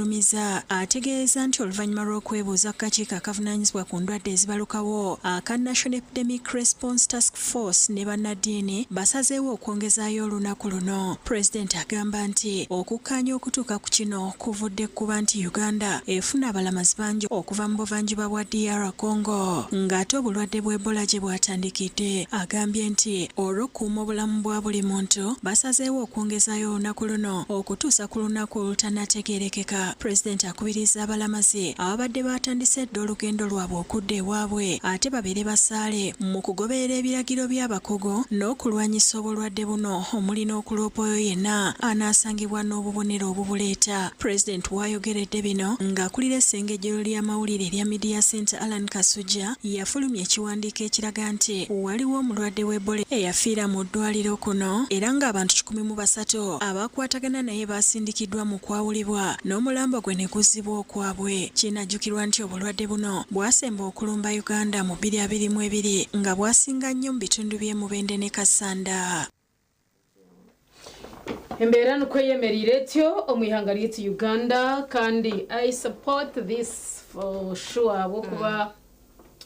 Rumiza ategeeza nti oluvannyuma lw'okwebuuza ku kakiiko akavunaanyizibwa ku ndwadde ezibalukawo aka National Epidemic Response Task Force ne bannaddiini basazeewo okwongezaayo olunaku luno. Pulezidenti agamba nti okukkaanya okutuuka ku kino kuvudde ku kuba nti Uganda efuna abalamazi bangi okuva mu buvanjuba bwa DR Congo ng'ate obulwadde bwa Ebola gye bwatandikidde. Agambye nti olw'okukuuma obulamu bwa buli muntu basazeewo okwongezaayo olunaku luno okutuusa ku lunaku olutanategeerekeka. Pulezidenti akubiriza abalamazi ababadde baatandise edda olugendo lwabwe okudda ewaabwe ate babeere basaale mu kugoberera ebiragiro by'abakugu n'okulwanyisa obulwadde buno omuli n'okuloopa oyo yenna anaasangibwa n'obubonero obubuleeta. Pulezidenti w'ayogeredde bino ng'akulira essengejjero ly'amawulire erya Media Centre Allan Kasujja yafulumya ekiwandiiko ekiraga nti waliwo omulwadde w'Ebola eyafiira mu ddwaliro kuno era ng'abantu 103 abakwatagana naye baasindikiddwa mu kwawulibwa n'omulambo gwe ne guzzibwa okwabwe. Kinajjukirwa nti obulwadde buno bwasemba okulumba Uganda mu bbiri abiri mu ebiri nga bwasinga nnyo mu bitundu by'e Mubende ne Kassanda. Embeera nikwo eyemereire etyo omu ihanga ryaitu Uganda kandi I support this for sure ahabw'okuba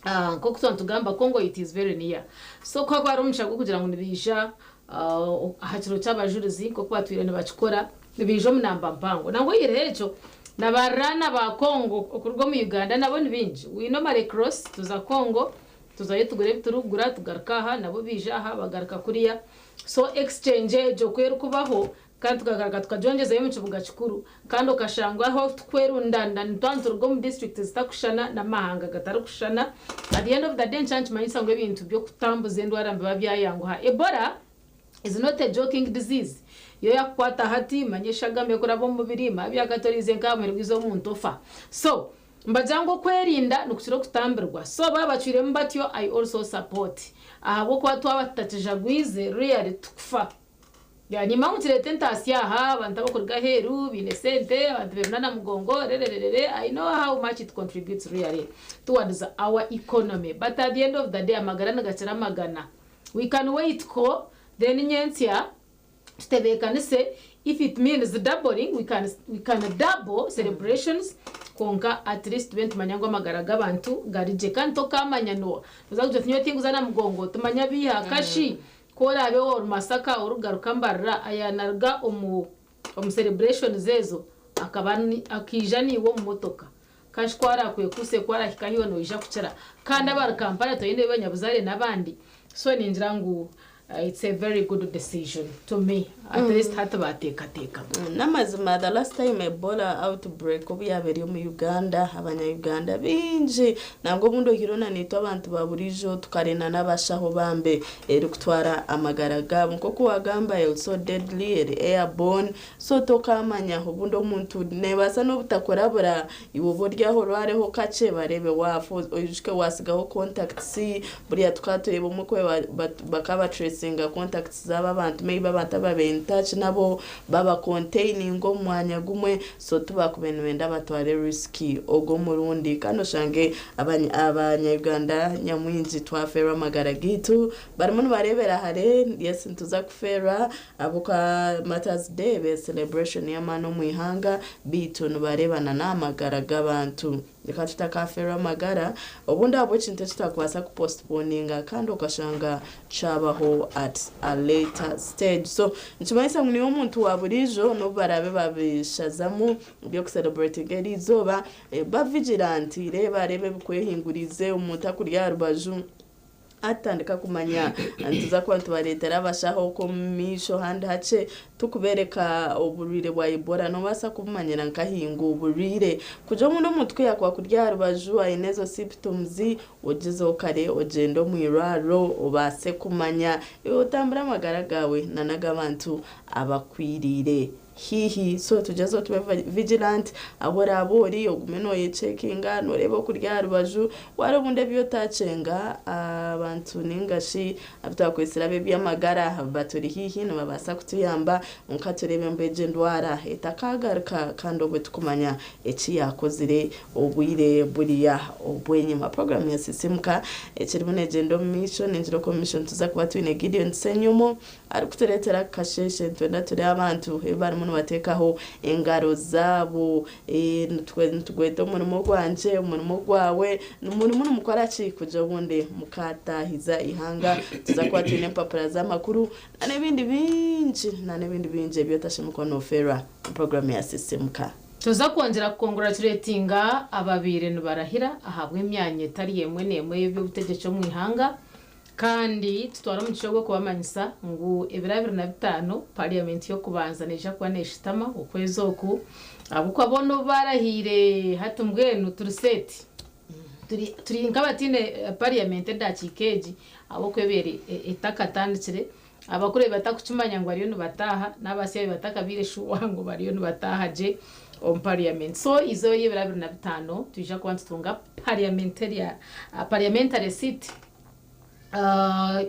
nk'oku twaba nitugamba Congo it is very near so ku hakuba hariho omugisha gw'okugira ngu nibaija aha kiro ky'abajurizi nk'oku batwire nibakikora nibaija omu namba mpango. Nangwa oyihireho ekyo na bariraana ba Congo okuruga omu Uganda nabo ni baingi. We normally cross tuza Congo tuzayo tugura ebi turikugura tugaruka aha nabo baija aha bagaruka kuriya. So exchange egyo ku erikubaho kandi tukagaruka tukagyongyezayo omu kibuga kikuru kandi okashanga ahu tukwerundanira nituba nituruga omu district zitakushushana n'amahanga gatarikushushana at the end of the day nikyo nikimanyisa ngu ebintu by'okutambuza endwara nibiba byayanguha. Ebola is not a joking disease yo yakukwata hati manya eshagama ekuraba omu mubiri manya byakatoriize nka aha muheru gw'eizooba omuntu ofa so Nibagira ngu okwerinda nikukira okutambirwa so baaba bacwiremu batyo I also support ahabw'okuba twaba tutakijagwize really tukufa. Yeah nimba ngu nikireeta entaasya aha abantu abakuruga aheeru baine sente abantu berunda na mugongo rerererere I know how much it contributes really towards our economy but at the end of the day amagara nigakira amagana we can wait ko then nyentsya Tutebeekanise if it means doubling we can we can double celebrations kwonka at least tube nitumanya ngu amagara g'abantu gari gye kandi tokaamanya nooha noza kugira oti nyowe tinkuza na mugongo tumanya biiha kashi ku oraabe ori Masaka orikugaruka Mbarara ayanaruga omu omu celebrations ezo akaba akaija naiwe omu motoka kashi ku araakwekuse ku araahika ahi iwe noija kukira kandi abari Kampala toine banyabuzaare n'abandi so ningira ngu It's a very good decision to me at least hati bateekateeka. N'amazima the last time Ebola outbreak obu yaaba eri omu Uganda, abanya Uganda baingi nangwa obundi ohireho na naitwe abantu ba buriijo tukarenda n'abashaho bambe erikutwara amagara gaabo. Nk'oku waagamba eri so deadly, eri airborne so tokaamanya obundi omuntu neebaasa n'obutakurabura Iwe obe ori aho orwareho kakye bareebe waafa oijuke waatsigaho contacts buriya tukaba tureeba omwe ku bakaba batracinga contacts zaabo abantu maybe abantu abu babaire in touch nabo baba containinga omu mwanya gumwe so tibakubaire nibenda batware risk ogwo omurundi kandi oshange abanya Uganda nyamwingi twafeerwa amagara gaitu barimu nibareebera hare yes nituza kufeerwa Ahabw'okuba Martyrs Day ebe celebration y'amaani omu ihanga, beitu nibareeba na n'aha magara g'abantu. Reka tutakaferwa amagara, obundi ahabw'ekintu eki tutakubaasa ku postponinga kandi okashanga kyabaho at a later stage. So nikimanyisa ngu niiwe omuntu wa buriijo n'obu baraabe babishazamu eby'oku celebratinga eri izooba, ba vigilant, reeba reeba ebikwehinguriize, omuntu akuri aha rubaju, Atandika kumanya nituza kuba nitubareetera abashaho okwo omu maisho handi hakye tukubereka oburwaire bwa Ebola nobaasa kubumanyira nkahi ngu oburwaire kugira obundi omuntu ku yaakuba akuri aha rubaju aine ezo symptoms ogyezeho kare ogyende omu irwariro obaase kumanya iwe otambure amagara gaawe n'ag'abantu abakwiriire. Haihi so tugyezeho tube vigilant ahu oraabe ori ogume noyecheckinga noreeba okuri aha rubaju wareeba obundi ebi otakyenga abantu ninga shi abu twakwetsire ab'eby'amagara baturi haihi nibabaasa kutuyamba kwonka tureebe ngu egi endwara etakagaruka kandi obwe tukumanya eki yakozire obwire buriya obw'enyima. Puroguramu ya Sisimuka ekirimu negyenda omu maisho ningira oku omu maisho nituza kuba twine Gideon Ssenyomo. Arikutureetera akasheeshe nitwenda turi abantu ebi barimu. nibateekaho engaro zaabo. Nitugweta omurimo gwangye, omurimo gwawe, murimu nimukora ki kugira obundi mukataahiza eihanga? Nituza kuba twine empapura z'amakuru n'ebindi bingi n'ebindi bingi ebi otashemereire kuba noofeerwa omu puroguraamu ya Sisiimuka. Tuza kwongyera kukonguraturetinga ababaire nibarahira ahabw'emyanya etari emwe n'emwe y'eby'obutegyeki omu ihanga kandi tutware omugisha ogu okubamanyisa ngu ebiro 25 Parliament y'okubanza neija kuba neshutama okwezi oku ahabw'okuba boona obu barahiire hati mbwenu turi set turi nk'abataine Parliament edakiika egi ahabw'okuba ebaire etakatandikire. Abakuru ebi batakukimanya ngu bariyo nibataaha, n'abasya ebi batakabaire shuwa ngu bariyo nibataaha gye omu parliament. So eizooba ery'ebiro 25 twija kuba nitutunga parliamentary seat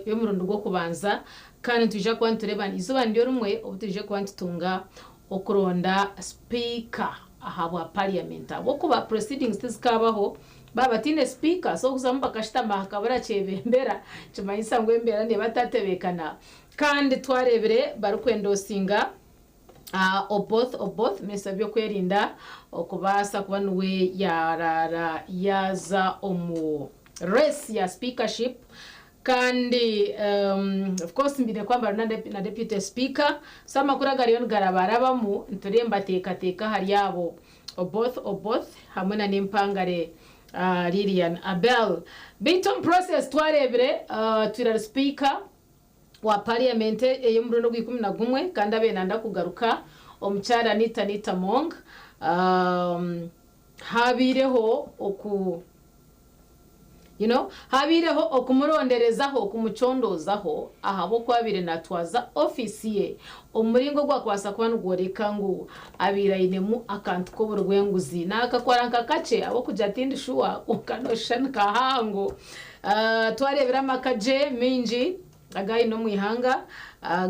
y'omurundi gw'okubanza kandi nitwija kuba nitureeba eizooba niryo rimwe obu twije kuba nitutunga okuronda sipiika ahabwa parliament ahabw'okuba proceedings tizikabaho baaba bataine sipiika so okuzamu bakashutama hakabura kyebembera nikimanyisa ngu embeera neeba etatebeekana kandi twareebire barikwendosinga Oboth Oboth minisita w'ebyokwerinda okubaasa kuba niwe yaaraara yaaza omu race ya speakership Kandi of course mbaire kwambara na deputy speaker so amakuru agariyo nigarabarabamu nitureeba nibateekateeka ahari abo Oboth Oboth hamwe na n'empangare Lilian Abel. Beitu omu process twareebire twire ari speaker wa parliament ey'omurundi ogwa 11 kandi abaire nanda kugaruka omukyara Anita Anita Among habaireho oku You know, habaireho okumuronderezaho, okumucondoozaho ahabw'oku abaire natwaza ofiisi ye omu muringo ogwakubaasa kuba nigworeka ngu abaire ainemu akantu k'oburi bw'enguzi. Naakakora nka kakye ahabw'okugira tindi shuwa kwonka nooshusha ni kahango. Twareebire amaka gye maingi agu aine omu ihanga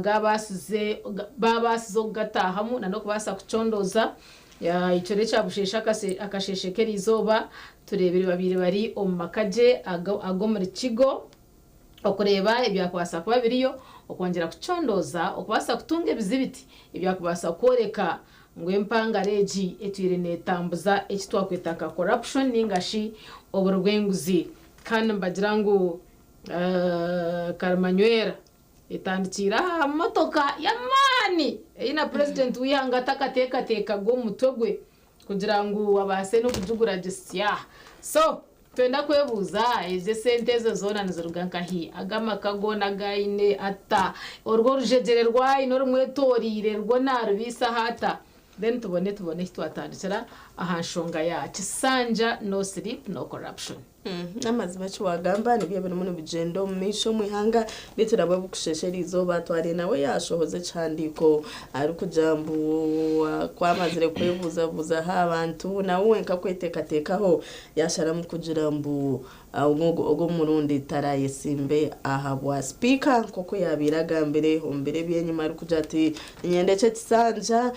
gabaasize baabaasize okugataahamu n'okubaasa kucondooza. Ekiro ekya busheesha akasheeshe k'eriizooba tureebire babaire bari omu maka gye ag'omuri Kigo okureeba ebyakubaasa kuba biriyo, okwongyera kucondooza okubaasa kutunga ebizibiti ebyakubaasa kworeka ngu empangare egi etwire neetambuza eki twakweta nka corruption nainga shi oburi bw'enguzi. Kandi nibagira ngu Karimanywera Etandikiire aha motoka y'amaani ei na purezidenti w'eihanga atakateekateekaga omu mutwe gwe kugira ngu abaase n'okugigura gisya. So, twenda kwebuuza ezo esente ezo zoona niziruga nkahi? Ago amaka goona agu aine ata? Orwo orujegyere rwu aine orumwetoreire rwo naarubiisaho ata? Then tubone tubone ahi twatandikira aha nshonga ya Kisanja no sleep no corruption. N'amazima eki waagamba nibyo ebirimu nibigyenda omu maisho omu ihanga, beitu nabwo bukusheesha eriizooba Atware nawe yaashohoza ekihandiiko arikugira mbu ku amazire kwebuuzabuuzaho abantu nawe wenka kweteekateekaho yaasharamu kugira mbu ogu omurundi tarayesimbe ahabwa sipiika nk'oku yaabaire agambire omu biro eby'enyima arikugira ati niinyenda eki ekisanja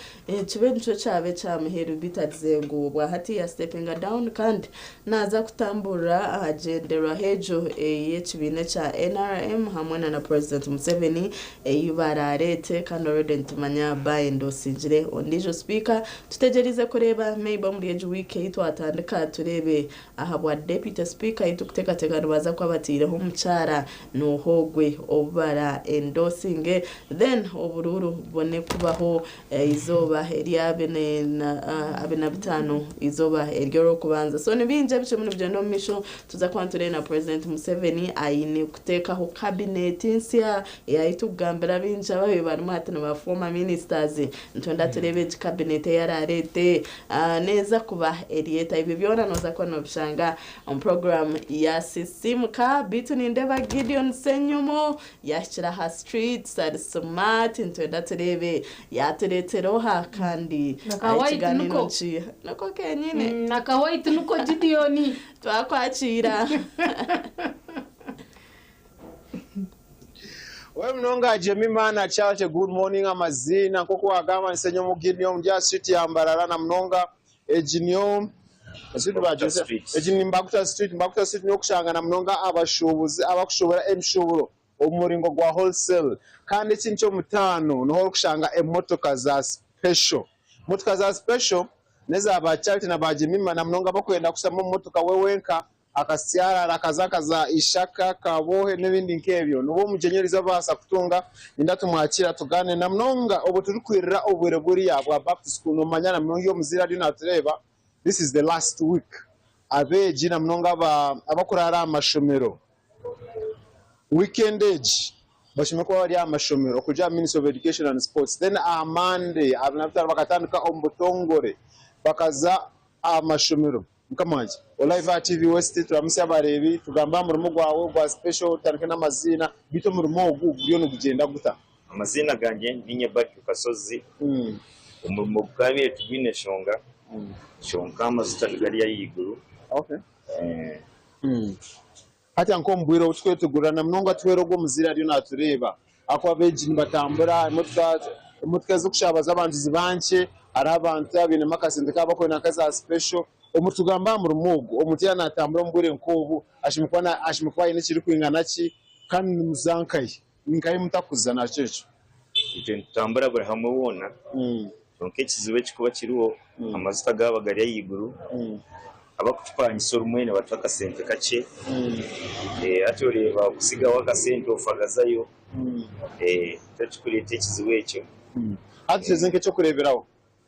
Kibe nikyo kyaba ekya muheru beitu agize ngu obwahati ya stepinga down kandi naaza kutamburira aha gyenderwaho egyo ey'ekibiina ekya nrm hamwe na na Purezidenti Museveni ei baraareete kandi already nitumanya baendosingire ondiijo sipiika. Tutegyereize kureeba maybe omuri egi wiiki ei twatandika tureebe Ahabwa Deputy Speaker ei turikuteekateeka nibaza kuba bataireho omukyara nooha ogwe ou bara endorsinge then oburuuru bubone kubaho eizooba erya 25 eizooba ery'orwokubanza. So nibingi ebikirimu nibigyenda omu maisho tuza kuba nitureeba na President Museveni aine kuteekaho cabinet nsya ei turikugambira baingi ababaire barimu hati ni ba former ministers nitwenda tureebe egi cabinet ei araareete. Neeza kuba eri eta? Ebyo byona nooza kuba noobishanga omu puroguraamu ya Sisiimuka. Beitu nindeeba Gideon Ssenyumo yaahikire aha streets ari smart, nitwenda tureebe yaatureetera oha kandi Naka white ekigaaniiro niko. nikiiha. Niko kenyine. Naka white niko Gideon. Twakwakiira. We munonga Jemima na Charity good morning amaziina nkoku wagamba ni Ssenyomo Gideon ndi aha street ya Mbarara na munonga egi niyo street Mbakuta Street. egi ni Mbakuta Street Mbakuta Street niyo okushanga na munonga abashuubuzi abakushubura emishuburo omu muringo gwa wholesale kandi ekintu ky'omutaano niho orikushanga emotoka za Special. Motoka za Special n'eza ba Charity na ba Jemima na munonga abakwenda kushutama omu motoka we wenka akasyarara akaza akaza Ishaka, Kaboohe n'ebindi nk'ebyo. Niwe omugyenyi oriiza abaasa kutunga. Ninda tumwakiira tugaaniire na munonga obu turikwirira obwire buriya bwa back to school. Noomanya na munonga iwe omuzaire ariyo naatureeba this is the last week abeegi na munonga abakuraara aha mashomero weekend egi bashemereire kuba bari aha mashomero okurugiirira aha Ministry of Education and Sports then aha Monday abana bakatandika omu butongore bakaza aha mashomero. Mukama wangye, Olive aha TV West turamutsya abareebi tugambe aha murimo gwawe ogwa special otandike n'amaziina beitu omurimo ogu guriyo nigugyenda guta? Amaziina gangye ninye Badru Kasozi, omurimo gukabaire tigwine nshonga kyonka amajuta nigari ahaiguru. Hati nk'omu bwire obu tukwetegurira na munonga tuhwera ogwo omuzaire ariyo naatureeba ahakuba abeegi nibatambura, emotoka ez'okushabaza abantu ziba nkye, hariho abantu abainemu akasente kaabo barikwenda nk'eza sipesho. Omu tugamba aha murimo ogu, omuntu yaaba naatambura omu bwire nk'obu ashemereire kuba aine ekirikwingana ki kandi nimuza nkahi? Ni nkahi mutakuza nakyo ekyo? Itwe nitutambura buri hamwe hoona kwonka ekizibu ekirikuba kiriho amajuta gaaba gari ahaiguru abakutupangisa orumwe nibatuha akasente kakye hati oreeba okutsigaho akasente ofagazayo nikyo kirikureeta ekizibu ekyo. Hati tuteeze nk'eky'okureeberaho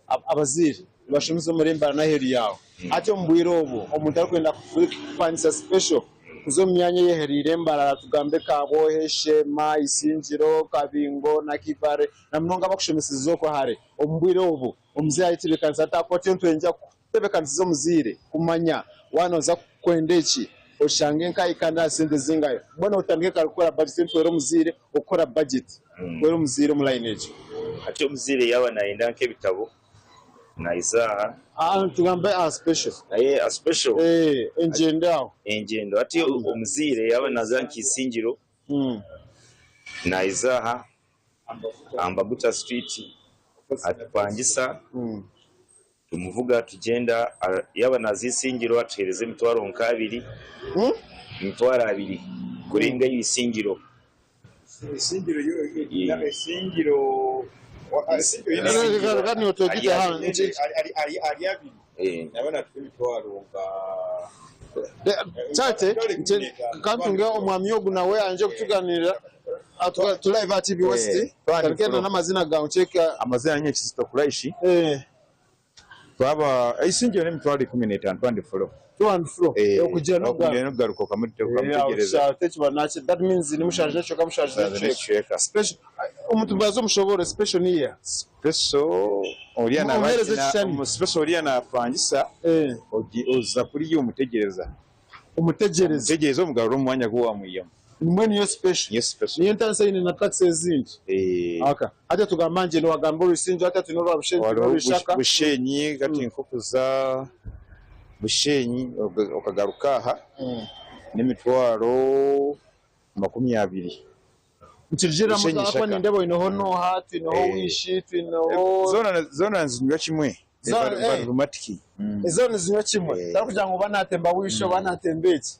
Abazaire nibashomesa omuri Mbarara n'aheeru yaawe. Hati omu bwire obu, omuntu arikwenda kupangisa special kuza omu myanya eyehereire Mbarara tugambe Kabwohe, Sheema, Isingiro, Kabingo, Nakivale na munonga abakushomeseza okwo hare. Omu bwire obu, omuzaire ayetebeekanisa ata? Ahakuba turiyo nitwenda kutebeekanisiza omuzaire kumanya waaba nooza kwenda eki, oshange nkahi kandi aha sente zingahi. Mbwenu otandike kare kukora bajeti nituhwera omuzaire okukora bajeti. Hwera omuzaire omu layini egyo. Hati omuzaire yaaba nayenda nk'ebitabo naija aha. Aa nitugambe aha special. Naye aha special. Eeh engyendo aho. Engyendo hati omuzaire yaaba naaza nka Isingiro naija aha aha Mbaguta street atupangisa tumuvuga tugyenda yaaba naaza Isingiro atuheereza emitwaro nk'abiri emitwaro abiri kurenga Isingiro. Kyate kantunge omwami ogu nawe aije kutuganirira turi live aha TV West tandike n'amazina gawe nkyeka. Amazina ninye Kizito Kuraishi. Twaba eisingiro n'emitwaro 15 to and fro. To and fro okugyenda n'okugaruka. N'okugaruka okamutegereza. That means ni mushanju n'ekicweka mushanju n'ekicweka. Special omuntu mbaza omushoboore special ni eha? Special oriya naba special oriya napangisa oza kuriya omutegereza. Omutegereza. Omutegereza omugarura omu mwanya gu wamwihamu. Mbwenu niyo special. Niyo special. Niyo entaanisa eine na taxi ezindi. Okay. Hati tugamba ngyendo wagamba Orwisingye hati twine orwa Bushenyi twine Hariho Orwishaka. Bushenyi hati nk'okuza Bushenyi okagaruka aha n'emitwaro 20. Nikirugirira Bushenyi ahakuba Ishaka. nindeeba oineho Noha, twineho Wishi, twineho. Zoona zoona nizinywa kimwe. Zoona Ezo nizinywa kimwe tari kugira ngu oba natemba wishi oba natemba eki.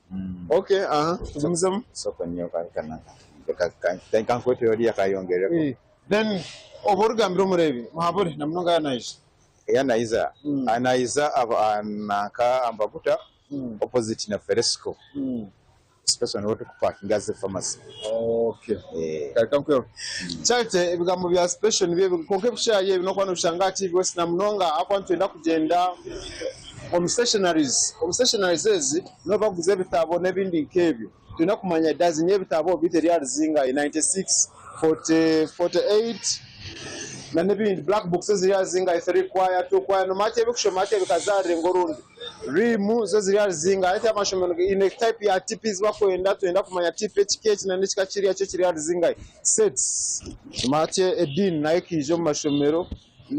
Okay aha tugumizemu. Soko nyowe kankwete oriya kayongereko. Then oba origambira omurebi muhabure na munonga yaaba naija. Yaaba naija, naija nanka Ambaguta opposite na Feresco. Special niho turikupakinga zi pharmacy. Okay. Kare kankuheho. Charity ebigambo bya special nibyo ebi kwonka ebishaayi ebi nokuba nobishanga aha TV West na munonga ahakuba nitwenda kugyenda omu stationaries. Omu stationaries ezi niho bakuguza ebitabo n'ebindi nk'ebyo. Twine kumanya dozen y'ebitabo beitu eri ahari zingahi, 96, 40, 48 na n'ebindi. Black books ziri ahari zingahi, 3 kwaya, 2 kwaya. Nomanya hati ebikushoma hati bikazaarira orundi. Riimu zo ziri ahari zingahi? Hati amashomero gaine type ya TP ezi bakwenda, twenda kumanya TP ekika eki nana ekika kiriya kyo kiri ahari zingahi? Sets, nomanya hati ediini nayo ekaija omu mashomero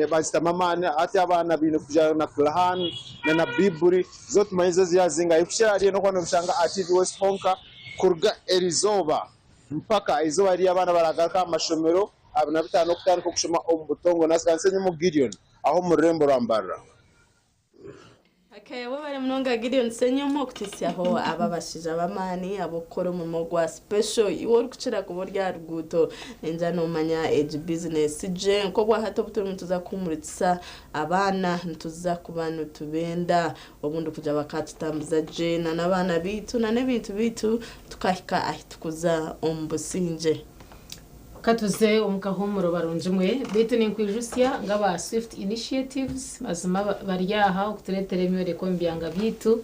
bagitamu amaani, hati abaana baine kugira na Quran na Baiburi, zo tumanye zo ziri ahari zingahi? Ekukira ahari nokuba nobishanga aha TV West honka kuruga erizooba mpaka eizooba riri abaana baragaruka aha mashomero 25 okutandika okushoma omu butongore. Nasiganisa enyima Gideon aho omu rurembo rwa Mbarara. Okay, webale munonga Gideon Ssenyomo okutuhitsyaho aba abashaija b'amaani ab'okukora omurimo gwa special. Iwe orikukira kuba ori aha ruguuto ningira nomanya egi bizinesi gye. Nk'obwahati obu turimu nituza kuhumurikiza abaana, nituza kuba nitubenda obundi kugira bakatutambuza gye na n'abaana baitu na n'ebintu baitu tukahika ahi tukuza omu busingye. Ka tuze omu kahuumuro barungi mwe. Beitu ninkwijutsya ngu aba Swift Initiatives mazima bari aha okutureetera emyoreko omu byanga byaitu.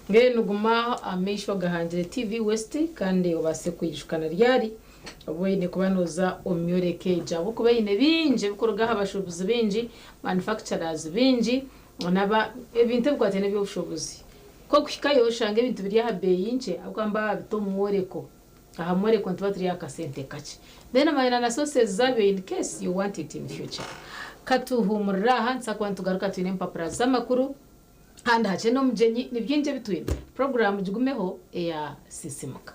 Mbwenu guma amaisho ogahangire TV West kandi obaase kwijuka na ryari obu oine kuba nooza omu myoreko egi ahabw'okuba eine bingi ebirikuruga aha bashuubuzi baingi, manufacturers baingi, n'aba ebintu ebikwataine n'eby'obushuubuzi. Ku orikuhikayo oshanga ebintu biri aha beeyi nkye ahabw'okuba nibaba babita omu mworeko. Aha mworeko nituba turi aha kasente kakye. Then omanya na sources zabyo in case you want it in future. Katuhumurire aha nituza kuba nitugaruka twine empapura z'amakuru kandi hakye n'omugyenyi ni bingi ebi twine. Program gigumeho eya Sisimuka.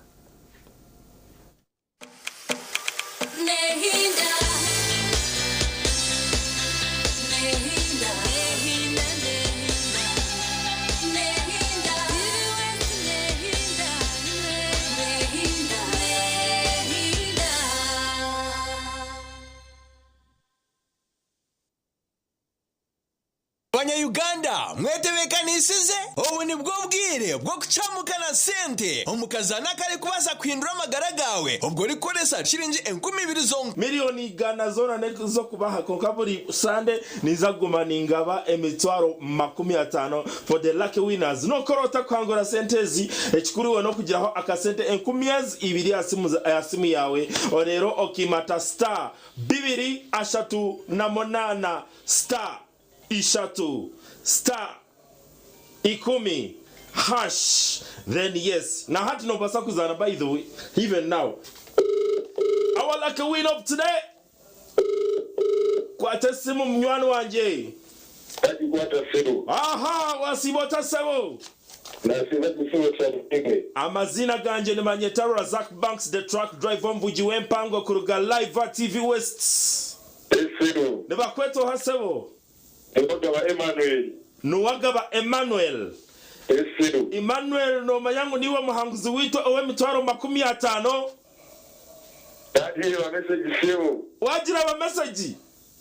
Banya Uganda mwetebekanisize? Obu nibwo bwire bw'okucamuka na sente omu kazaano akarikubaasa kuhindura amagara gaawe obwo orikukoresa shiringi 2000 zonka. Miriyoni igana zoona n'ez'okubaha kwonka buri Sande ninza kuguma ningaba emitwaro 50 for the lucky winners. Nokora ota kuhangura sente ezi? Ekikuru iwe n'okugiraho akasente enkumi ezi ibiri aha simu yaawe reero okiimata star bibiri ashatu na munaana star ishatu star ikumi hash then yes na hati nobasa kuzana by the way even now our lucky win of today kwata esimu munywani wangye. Nagikwata sebo. Aha wasiiba ota sebo? Nasiiba gye sebo Kyabusingye. Amaziina gangye nimanyeta Razak Banks the truck driver omuvugi w'empango kuruga live aha TV West. Sebo. Nibakweta oha sebo? Niwagaba Emmanuel. Niwagaba Emmanuel. Sebo. Emmanuel nomanya ngu niiwe muhanguzi waitu ow'emitwaro 50? Nagireeba mesegi sebo. Wagireeba mesegi?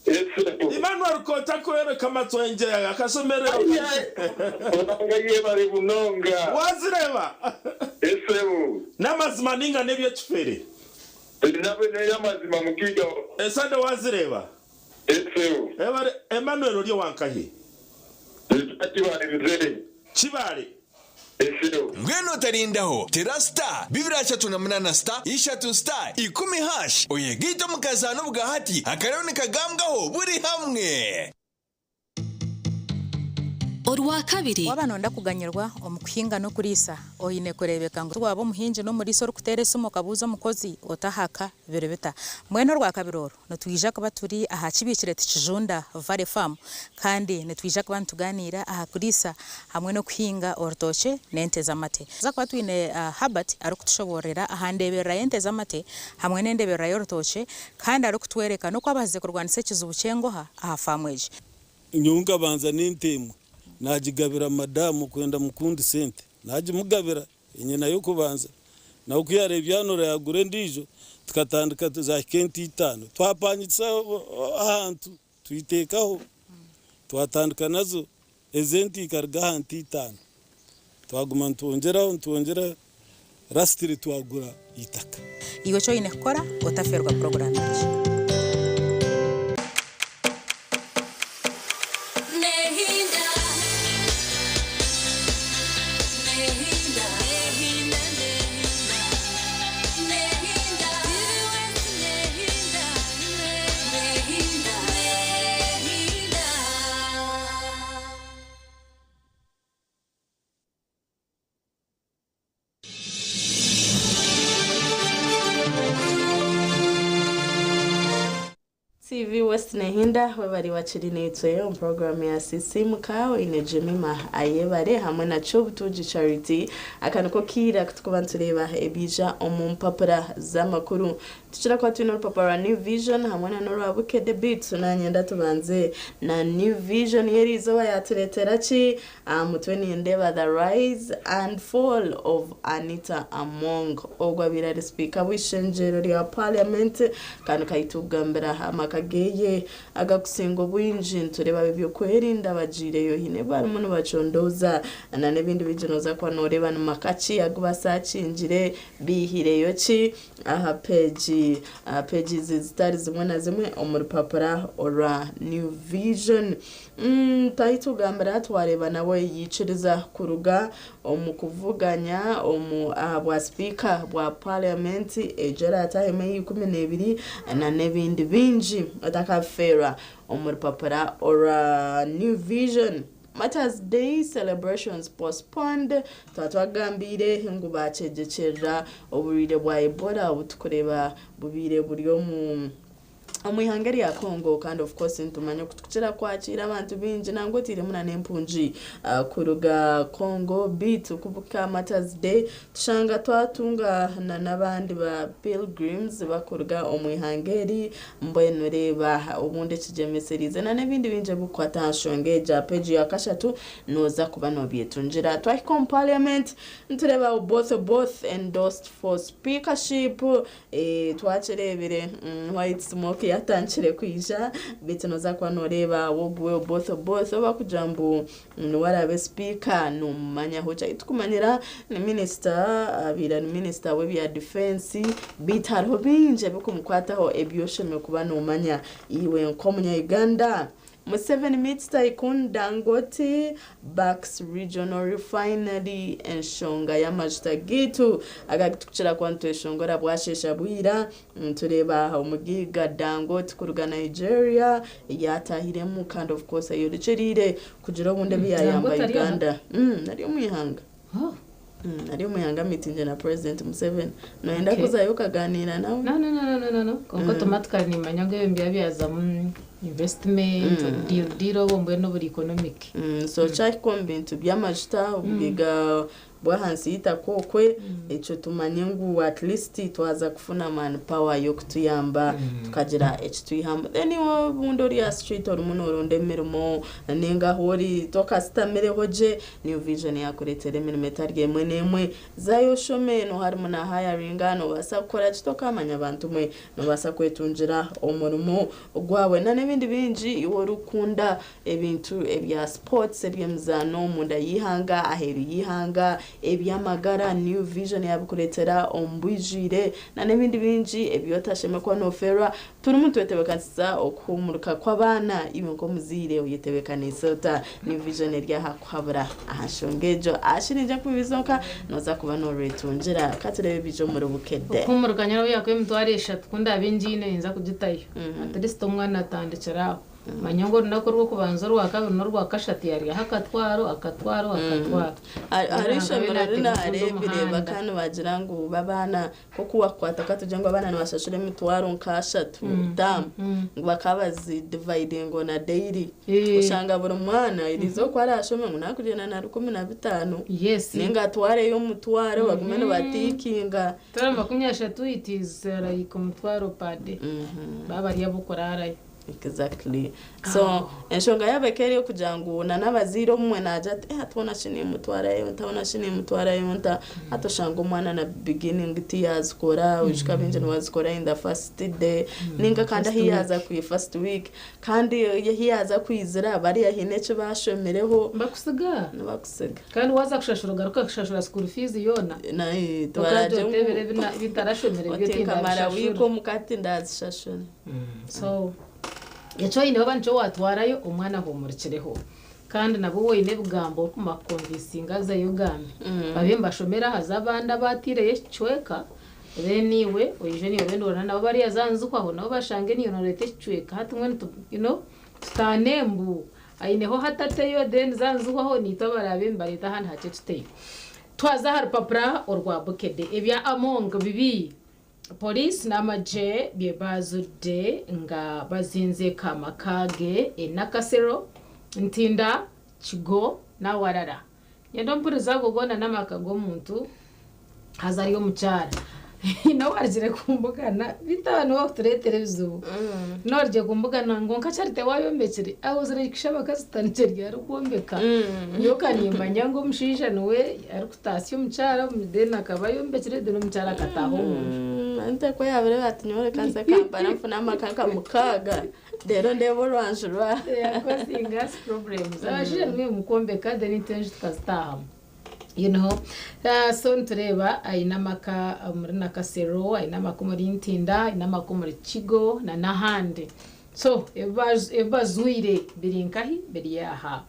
Sebo. Emmanuel kotakworeka amatwengye akashemererwa. Ruhanga yebare munonga. Wazireeba? Sebo. N'amazima ninga n'ebyekifere? N'eyamazima mugiga. Esande wazireeba? Esebo. Ebare Emmanuel ori owankahi? Kibale mzee. Kibale. Esebo. Mbwenu otarindaho, tera star 238 star ishatu star ikumi hash oyegaite omu kazaano obwahati akariyo nikagambwaho buri hamwe. Orwakabiri. Waaba nooyenda kuganyirwa omu kuhinga n'okuriisa, oine kureebeka ngu waaba omuhingi n'omuriisa orikuteera esimu okabuuza omukozi otahaka biri bita. Mbwenu Orwakabiri oru, nitwija kuba turi aha Kibiikire Tikijunda Valley Farm kandi nitwija kuba nitugaaniira aha kuriisa hamwe n'okuhinga orutookye n'ente z'amate. Nituza kuba twine Herbert arikutushoboororera aha ndeeberera y'ente z'amate hamwe n'endeeberera y'orutookye kandi arikutworeka n'oku abaasize kurwanisa ekizibu ky'engoha aha faamu egi. Nyowe nkabanza n'ente emwe naagigabira madamu kwenda mukundisa ente. Naagimugabira enyena y'okubanza. Nawe ku yaareebya yanura yaagura endiijo tukatandika zaahika ente itaano. Twapangisa ahantu twiteekaho twatandika nazo. Ezo ente ikaruga aha nte itaano. Twaguma nitwongyeraho nitwongyeraho lasitiri twagura eitaka. Iwe eki oine kukora otafeerwa puroguraamu egi. TV West Nehinda webare wakiri naitwe omu puroguramu ya Sisiimuka oine Jemima Ayebare hamwe na Kyobutungi Charity. Aka niko kaire aku turikuba nitureeba ebiija omu mpapura z'amakuru. Tukira kuba twine orupapura rwa New Vision hamwe na n'orwa Bukedde beitu nanyenda tubanze na New Vision y'eriizooba yatureetera ki? Aha mutwe nindeeba The Rise and Fall of Anita Among ogwo abaire ari sipiika w'eishengyero rya Parliament kandi kaitugambira amaka geye agakusinga obwingi nitureeba ab'ebyokwerinda bagiireyo haine ebi barimu nibacondooza na n'ebindi bingi nooza kuba nooreeba ni maka ki agu basaakingire biihireyo ki aha peegi aha pages zitari zimwe na zimwe omu rupapura orwa New Vision. Tahitugambira twareeba nawe yaikiriza kuruga omu kuvuganya omu aha bwa sipiika bwa parliament egyo eraatahemu eya 12 na n'ebindi bingi otakabifeerwa omu rupapura orwa New Vision. Martyrs Day celebrations postponed twaba twagambiire ngu bakyegyekyerera oburwaire bwa Ebola obu tukureeba bubaire buri omu omu ihanga erya Congo kandi of course nitumanya oku tukukira kwakiira abantu baingi nangwa oteiremu na n'empungi kuruga Congo beitu kubuka Martyrs Day tushanga twatunga na n'abandi ba pilgrims bakuruga omu ihanga eri mbwenu reeba obundi ekigyemesereize na n'ebindi bingi ebikukwata aha nshonga egi aha peegi ya kashatu nooza kuba noobyetungira. Twahika omu parliament nitureeba Oboth Oboth endorsed for speakership Twakireebire white smoke yatandikire kwija beitu nooza kuba nooreeba ogwe Oboth Oboth oba kugira ngu niwe araabe sipiika nomumanyaho ki? Ahu turikumanyira ni minisita abaire ari minisita w'ebya defense beitu hariho bingi ebirikumukwataho ebi oshemereire kuba noomanya iwe nk'omunya Uganda. Museveni meets Tycoon Dangote backs regional refinery Enshonga y'amajuta gaitu agatukukira kuba nitweshongora bwasheesha bwira nitureeba omugaiga Dangote kuruga Nigeria yaatahiremu kandi of course ayorekyereire kugira obundi ebi yaayamba Dangote ari aha? Uganda. Ari omu ihanga. Ari omu ihanga miitingye na President Museveni. Nooyenda kuzayo okaganiira nawe? No, no, no, no, no, no, no. Kwonka automatically nimanya ngu ebyo nibyo byazamu investment, deal deal obwo mbwenu oburi economic. So kyahika omu bintu by'amajuta, obugaiga bw'ahansi y'eitaka okwe, ekyo tumanye ngu at least twaza kufuna man power y'okutuyamba tukagira eki twihamu. Then iwe obundi ori aha street orimu nooronda emirimo ninga ahu ori tokasitamireho gye, New Vision yaakureetera emirimo etari emwe n'emwe. Zayo oshome, nooha arimu na hayaringa, noobaasa kukora ki tokaamanya bantu mwe, noobaasa kwetungira omurimo gwawe na n'ebindi bingi. Iwe orikukunda ebintu ebya sports, eby'emizaano omunda y'eihanga, aheeru y'eihanga, eby'amagara, New Vision yaabikureetera omu bwijwire na n'ebindi bingi ebi otashemereire kuba noofeerwa. Turimu nitwetebeekanisiza okuhuumurika kw'abaana. Iwe nk'omuzaire oyetebeekaniise ota? New Vision eri aha kuhabura aha nshonga egyo. Aha shi niija kubibizonka nooza kuba noorwetungira. Ka tureebe ebiija omuri Bukedde. Okuhuumurika nyowe yakuha 30,000 ku ndaabe ngiine ninza kugitayo. At least omwana atandikire aho. Manya ngu orunaku orw'okubanza, orwakabiri n'orwakashatu yaaryaho akatwaro, akatwaro, akatwaro. Hariho Mbwenu eishomero naateeka ri ogundi naareebire omuhanda. bakaba nibagira ngu b'abaana nk'oku wakukwata katugire ngu abaana nibashashura emitwaro nk'ashatu taamu ngu bakaba bazidivayidinga on a daily oshanga buri mwana eriizooba ku araashome ngu naakugyenda na 15 ninga atwareyo omutwaro bagume nibatiikinga. Emitwaro 30 it is like omutwaro per day baaba bari ab'okuraarayo. Exactly. So enshonga yaaba eka eri okugira ngu na n'abazaire obumwe naagira ati eh hati hoona shi nimutwarayo nta hoona shi nimutwarayo nta hati oshanga omwana na beginning tiyaazikora oijuka abaingi nibazikora in the first day ninga kandi First ahi yaaza week. kwi first week kandi ahi yaaza kwizira bariya haine eki baashomireho Bakusiga. Nibakusiga. Kandi waaza kushashura ogaruka kushashura school fees yoona. Na Okagira twaragye oti ngu ebiro ebi ntarashomire byo oti nkamara wiiki tindabishashura. omuka ati ndazishashura. So eki oine waaba nikyo waatwarayo omwana ahuumurikireho. Kandi nabwo waine ebigambo orikuma kukonvinsinga azeyo ogambe. Babe nibashomera haza abandi abaataireyo ekicweka then iwe oije niiwe obe noorora nabo bariya za nzu aho nabo bashange niiwe nooreeta ekicweka hati mbwenu tu you know tutaane mbu aineho hati ateyo then za nzu aho niitwe abaraabe nibareeta ahandi hakye tuteyo. Twaza aha rupapura orwa Bukedde ebya Among bibi. Poliisi n'amagye bye baazudde nga bazinzeeko amaka ge e Nakasero, Ntinda, Kigo n'awarara. Nyenda ompurize ago goona n'amaka g'omuntu haza ari omukyara. Haine owarugire kumbugana beitu aba nibo barikutureetera ebizibu. Haine owarugire kumbugana ngu kwonka Charity waayombekire? I was like shi abakazi tutandikire ryari kwombeka? Nyowe ka niimanya ngu omushaija niwe arikutaasya omukyara then akaba ayombekire then omukyara akataaha omunju. Anti ku yaabaire ati nyowe reka nze Kampala nfune amaka nka mukaaga reero ndeebe orwanju rwa. They are causing us problems. Abashaija nimwe mukwombeka then itwe enju tukazitaahamu. You know? Uh, so nitureeba aine amaka omuri Nakasero, aine amaka omuri Ntinda, aine amaka omuri Kigo na n'ahandi. So ebi bazwire biri nkahi? Biri aha.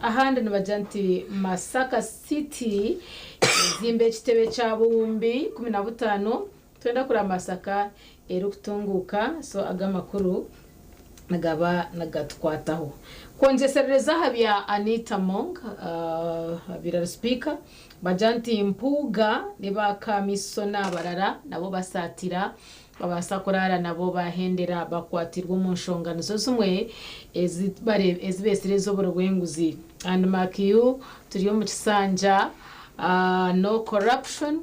Ahandi nibagira nti Masaka City ezimba ekitebe kya buwumbi 15 Twenda kureba Masaka erikutunguuka so aga amakuru nigaba nigatukwataho. Kwongyeserereza aha bya Anita Among abaire ari sipiika bagira nti Mpuuga ne ba Kamisona abarara nabo basaatira babaasa kuraara nabo bahendera bakwatirwe omu nshonga nizo zimwe ezi beetsire ez'oburi bw'enguzi and mark you turi omu kisanja no corruption.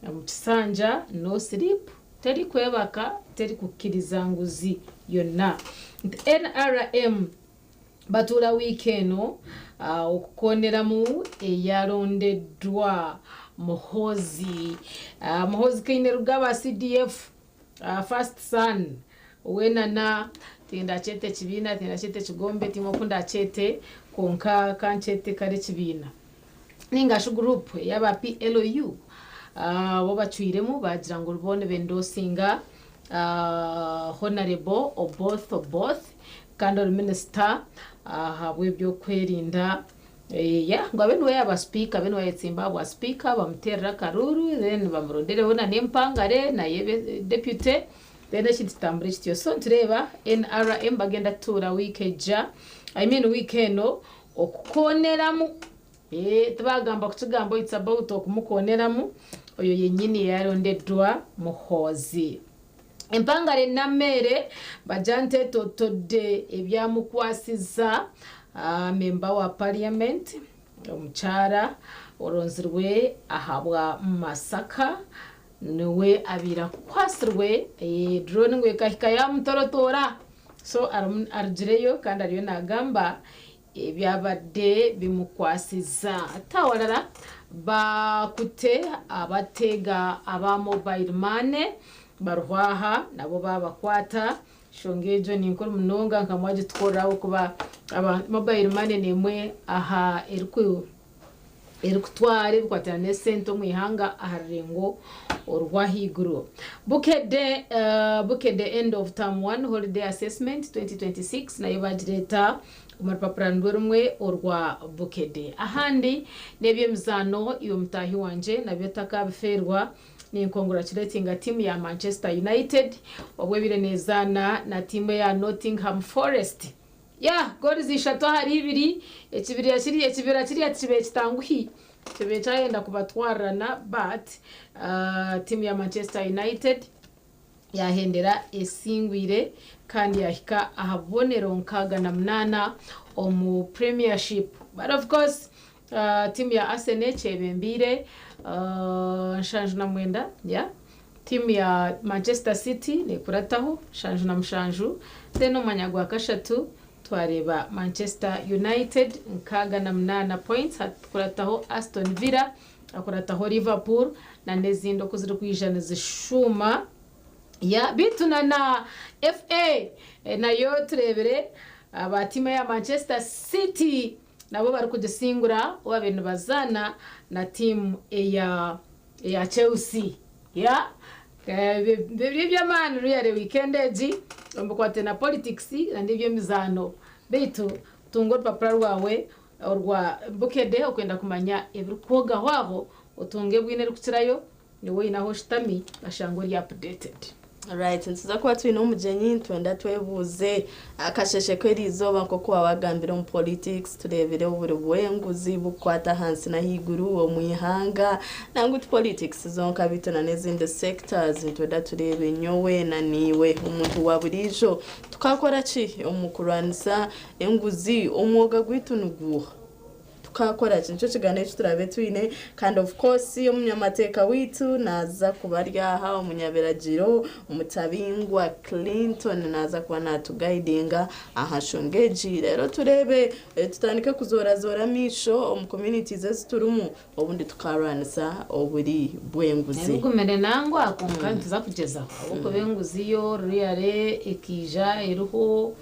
Omu kisanja no sleep teri kwebaka teri kukiriza nguzi yonna. Nti nrm batuula wiiki eno okukooneramu eyarondeddwa Muhoozi. Muhoozi Kainerugaba CDF first son weena na tindakyeta ekibiina tindakyeta ekigombe tihaine oku ndakyete kwonka kankyete kare ekibiina. Ninga shi group eyaba PLU bo bacwiremu bagira ngu bo nibendosinga Honarebo Oboth Oboth kandi ori minisita ahabw'ebyokwerinda yeah, ngu abe niwe yaba sipiika abe niwe yayetsimba ahabwa sipiika bamuterere akaruuru then bamurondereho na n'empangare naye ebe deputy then ekintu kitambure kityo. So nitureeba NRM bagenda kutuura wiiki eija I mean wiiki eno okukooneramu Eeh tibagamba kukigamba it's about okumukooneramu oyo yenyini eyarondeddwa Muhoozi. Empangare Nameere bagira nti etotodde ebyamukwasiza member wa parliament omukyara oronzirwe ahabwa Masaka niwe abaire akwasirwe drone ngu ekahika yamutorotoora so arugireyo kandi ariyo nagamba Ebyabadde bimukwasiza Tawalala bakute abateega aba mobile money baruhwaha nabo babakwata. Enshonga egyo ninkuru munonga nka mwagitukorera ahabw'okuba aba mobile money n'emwe aha eriku erikutwara ebikwatirana n'esente omu ihanga aha rurengo orw'ahaiguru. Bukedde Bukedde End of Term One Holiday Assessment 2026 nayo bagireeta omu rupapura nirwo rumwe orwa Bukedde. Ahandi n'eby'emizaano iwe mutaahi wangye nabyo otakabifeerwa. Ninkonguraculatinga tiimu ya Manchester United obwo ebaire neezaana na tiimu eya Nottingham Forest. Yeah, goals ishatu ahari ibiri, ekibira kiriya ekibira kiriya tikibaire kitanguhi, kibaire kyayenda kubatwarirana but tiimu ya Manchester United yahendera esingwire kandi yahika aha bubonero 68 omu Premiership. But of course tiimu ya Arsenal ekyebembeire 79, yeah. Tiimu ya Manchester City nekurataho 77 then omu mwanya gwa kashatu twareeba Manchester United 68 points hakurataho Aston Villa hakurataho Liverpool na n'ezindi oku zirikwija nizishuuma. Ya beitu na na FA nayo tureebire aba tiimu eya Manchester City nabo barikugisingura obu babaire nibazaana na tiimu eya eya Chelsea. Yeah. Biri eby'amaani really weekend egi omu bikwate na politics na n'eby'emizaano. Beitu tunga orupapura rwawe orwa Bukedde okwenda kumanya ebirikwogaho aho otunge bwino erikukirayo niiwe oine ahu oshutami oshange ori updated. Right, nituza kuba twine omugyenyi nitwenda twebuuze akasheshe k'eriizooba nk'oku waabagambire omu politics tureebire oburi bw'enguzi bukukwata ahansi n'ahaiguru omu ihanga nangwa ti politics zonka beitu na n'ezindi sectors nitwenda tureebe nyowe na naiwe omuntu wa buriijo tukakora ki omu kurwanisa enguzi omwoga gwaitu niguuha? Tukakora ki? Nikyo kigaaniiro eki turaabe twine kandi of course omunyamateeka waitu naaza kuba ari aha, omunyabiragiro Mutabingwa Clinton naaza kuba naatugayidinga aha nshonga egi reero tureebe tutandike kuzoorazoora amaisho omu communities ezi turimu obundi tukaarwanisa oburi bw'enguzi. Ebigumire nangwa kwonka nituza kugyezaho ahabw'okuba enguzi yo really ekaija eriho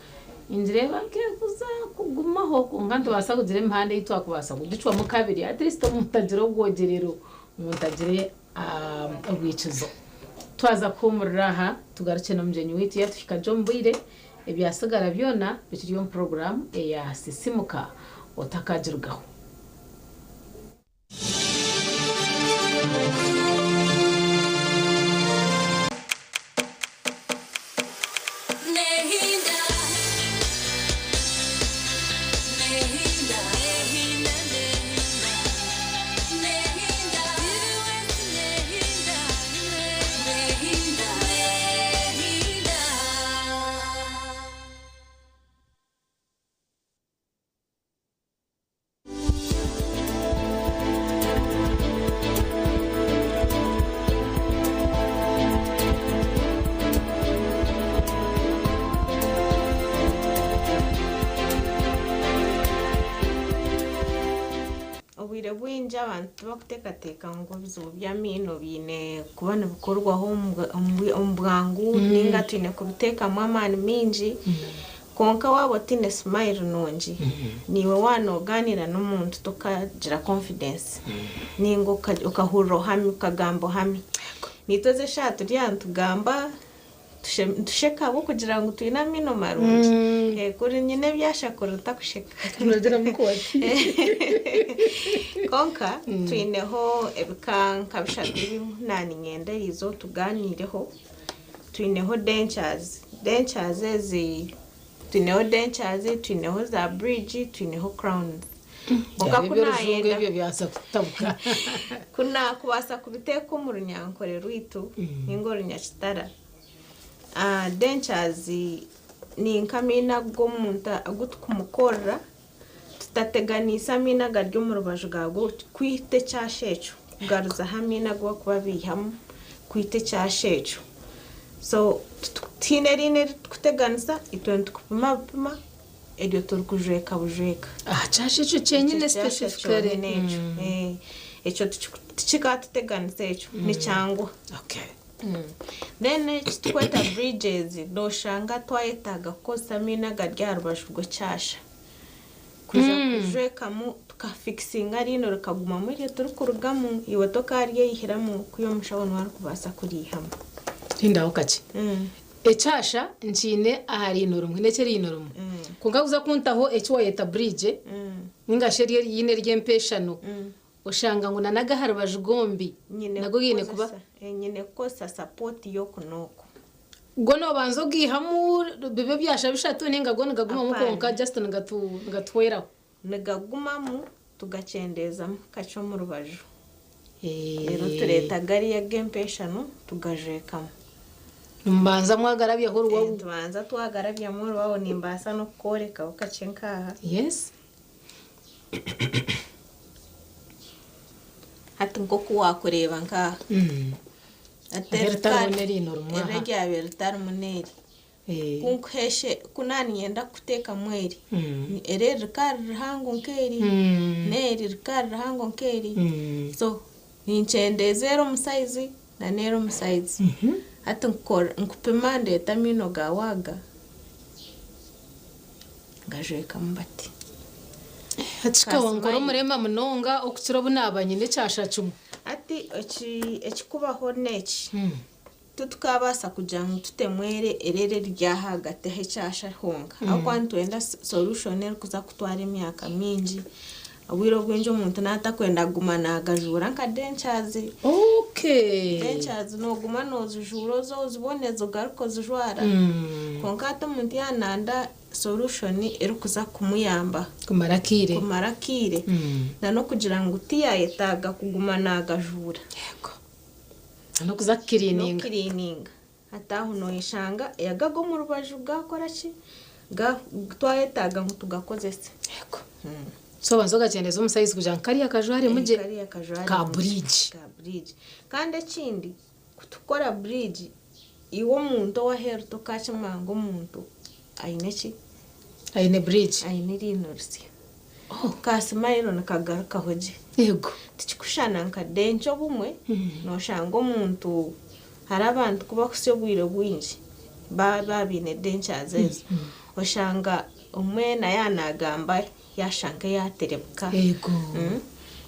Ningireeba nk'erikuza kugumaho kwonka nitubaasa kugira emihanda ei twakubaasa kugicwamu kabiri at least omuntu agire obwogyerero, omuntu agire obwikizo. Twaza kuhuumurira aha tugarukye n'omugyenyi waitu yaatuhika gye omu bwire, ebyatsigara byona bikiri omu puroguraamu eya Sisimuka otakagirugaho. Obwire bwingi abantu tibakuteekateeka ngu ebizibu by'amaino biine kuba nibikorwaho omu bwangu ninga twine kubiteekamu amaani maingi. Kwonka waaba otaine smile nungi, naiwe waaba noogaaniira n'omuntu tokagira confidence nainga okahurira ohami, okagamba ohami. Naitwe ezi eshaaha turi aha nitugamba nitusheka ahabw'okugira ngu twine amaino marungi. Kuri nyine ebyasha kuri ntakusheka. Kwonka twineho ebika nka bishatu ebi naaniinyenda eriizooba tugaaniireho. Twineho dentures, dentures ezi twineho dentures, twineho za bridge, twineho crowns. Kwonka Byaba ku eby'orujungu naayenda ebyo byaza kutabuka. ku naakubaasa kubiteeka omu runyankore rwaitu ninga orunyakitara, ah, dentures ni nk'amaino agu omuntu agu tukumukorera tutateganiise amaino agari omu rubaju gaago kwita ekyasha ekyo, kugaruzaho amaino agu barikuba baihamu kwita ekyasha ekyo. So tihaine eriino eririkuteganisa, itwe nitukupima bupima eryo turikujweka bujweka. Aha kyasha ekyo kyenyine Ekyo kyasha specifically. kyonyine ekyo. Ekyo tikikatuteganisa ekyo, nikyanguha. Okay. Then eki turikweta bridges, noshanga twayetaaga kukozesa amaino agari aha rubaju rw'ekyasha kwija kujwekamu tukafikisinga eriino rikagumamu eryo turikurugamu, iwe tokaryeyihiramu kwiha omushaho niwe arikubaasa kuriihamu. Rindaho kakye. Ekyasha nkiine aha riino rimwe n'eky'eriino rimwe. Kwonka kuza kuntaho eki wayeta bridge ninga shi eryo eriine ery'empeshano, Oshanga ngu na n'ag'aha rubaju gombi Nyine nago gaine kuba. kukozesa nyine kukozesa support y'oku n'oku. Go noobanza ogaihamu bibe ebyasha bishatu ninga go nigagumamu Apaana. kwonka just nigatuhweraho? Nigagumamu tugakyendeezamu kakye omu rubaju. Reero tureeta gariya ag'empeshano tugajwekamu. Nimubanza mwagarabyaho oruwawu? Nitubanza twagarabyamu oruwawu nimbaasa n'okukworekaho kakye nk'aha. Yes. Hati nk'oku waakureeba nk'aha. Hati Eri ritarimu n'eriino rimwe aha. Eri eryabaire ritarimu n'eri. Ku nkuheeshe, ku naaniinyenda kukuteekamu eri, eri eri rikaba riri rihango nk'eri, n'eri rikaba riri rihango nk'eri. So ninkyendeeza eri omu sayizi na n'eri omu sayizi. Hati nkupima ndeeta amaino gaawe aga. Ngajwekamu bati. Hati kikaba nkora omurema munonga okukira obu naaba nyine ekyasha kimwe. Hati ekikubaho n'eki, titukabaasa kugira ngu tutemu ere eri eriri ahagati ahu ekyasha honka ahabw'okuba nitwenda solution erikuza kutwara emyaka mingi. Obwire obwingi omuntu naaba atakwenda kuguma naagajuura nka dentures. Dentures nooguma noozijuura oze oziboneze ogaruke ozijwara. Kwonka hati omuntu yaaba nayenda solution erikuza kumuyamba Kumara akaire. kumara akaire na n'okugira ngu tiyayetaaga kuguma naagajuura. N'okuza kukiriininga. N'okukiriininga. Hati aho noyeshanga aga ag'omu rubaju gaakora ki? Twayetaaga ngu tugakozese. So obanza ogakyendeeza omu size kugira ngu kariya kajwaremu gye. Kariya kajwaremu Ka gye, bridge. Ka bridge. Kandi ekindi, kutukora bridge, iwe omuntu ow'aheeru tokaakimanya ngu omuntu aine ki? Aine bridge. Aine eriino risya. Ka smile nikagarukaho gye. Yego. Tikikushushana nka denture obumwe, nooshanga omuntu, hariho abantu ku bakuhitsya obwire bwingi baaba baine dentures ezo, oshanga omwe na yaaba naagamba yaashusha nk'eyaaterebuka. Yego.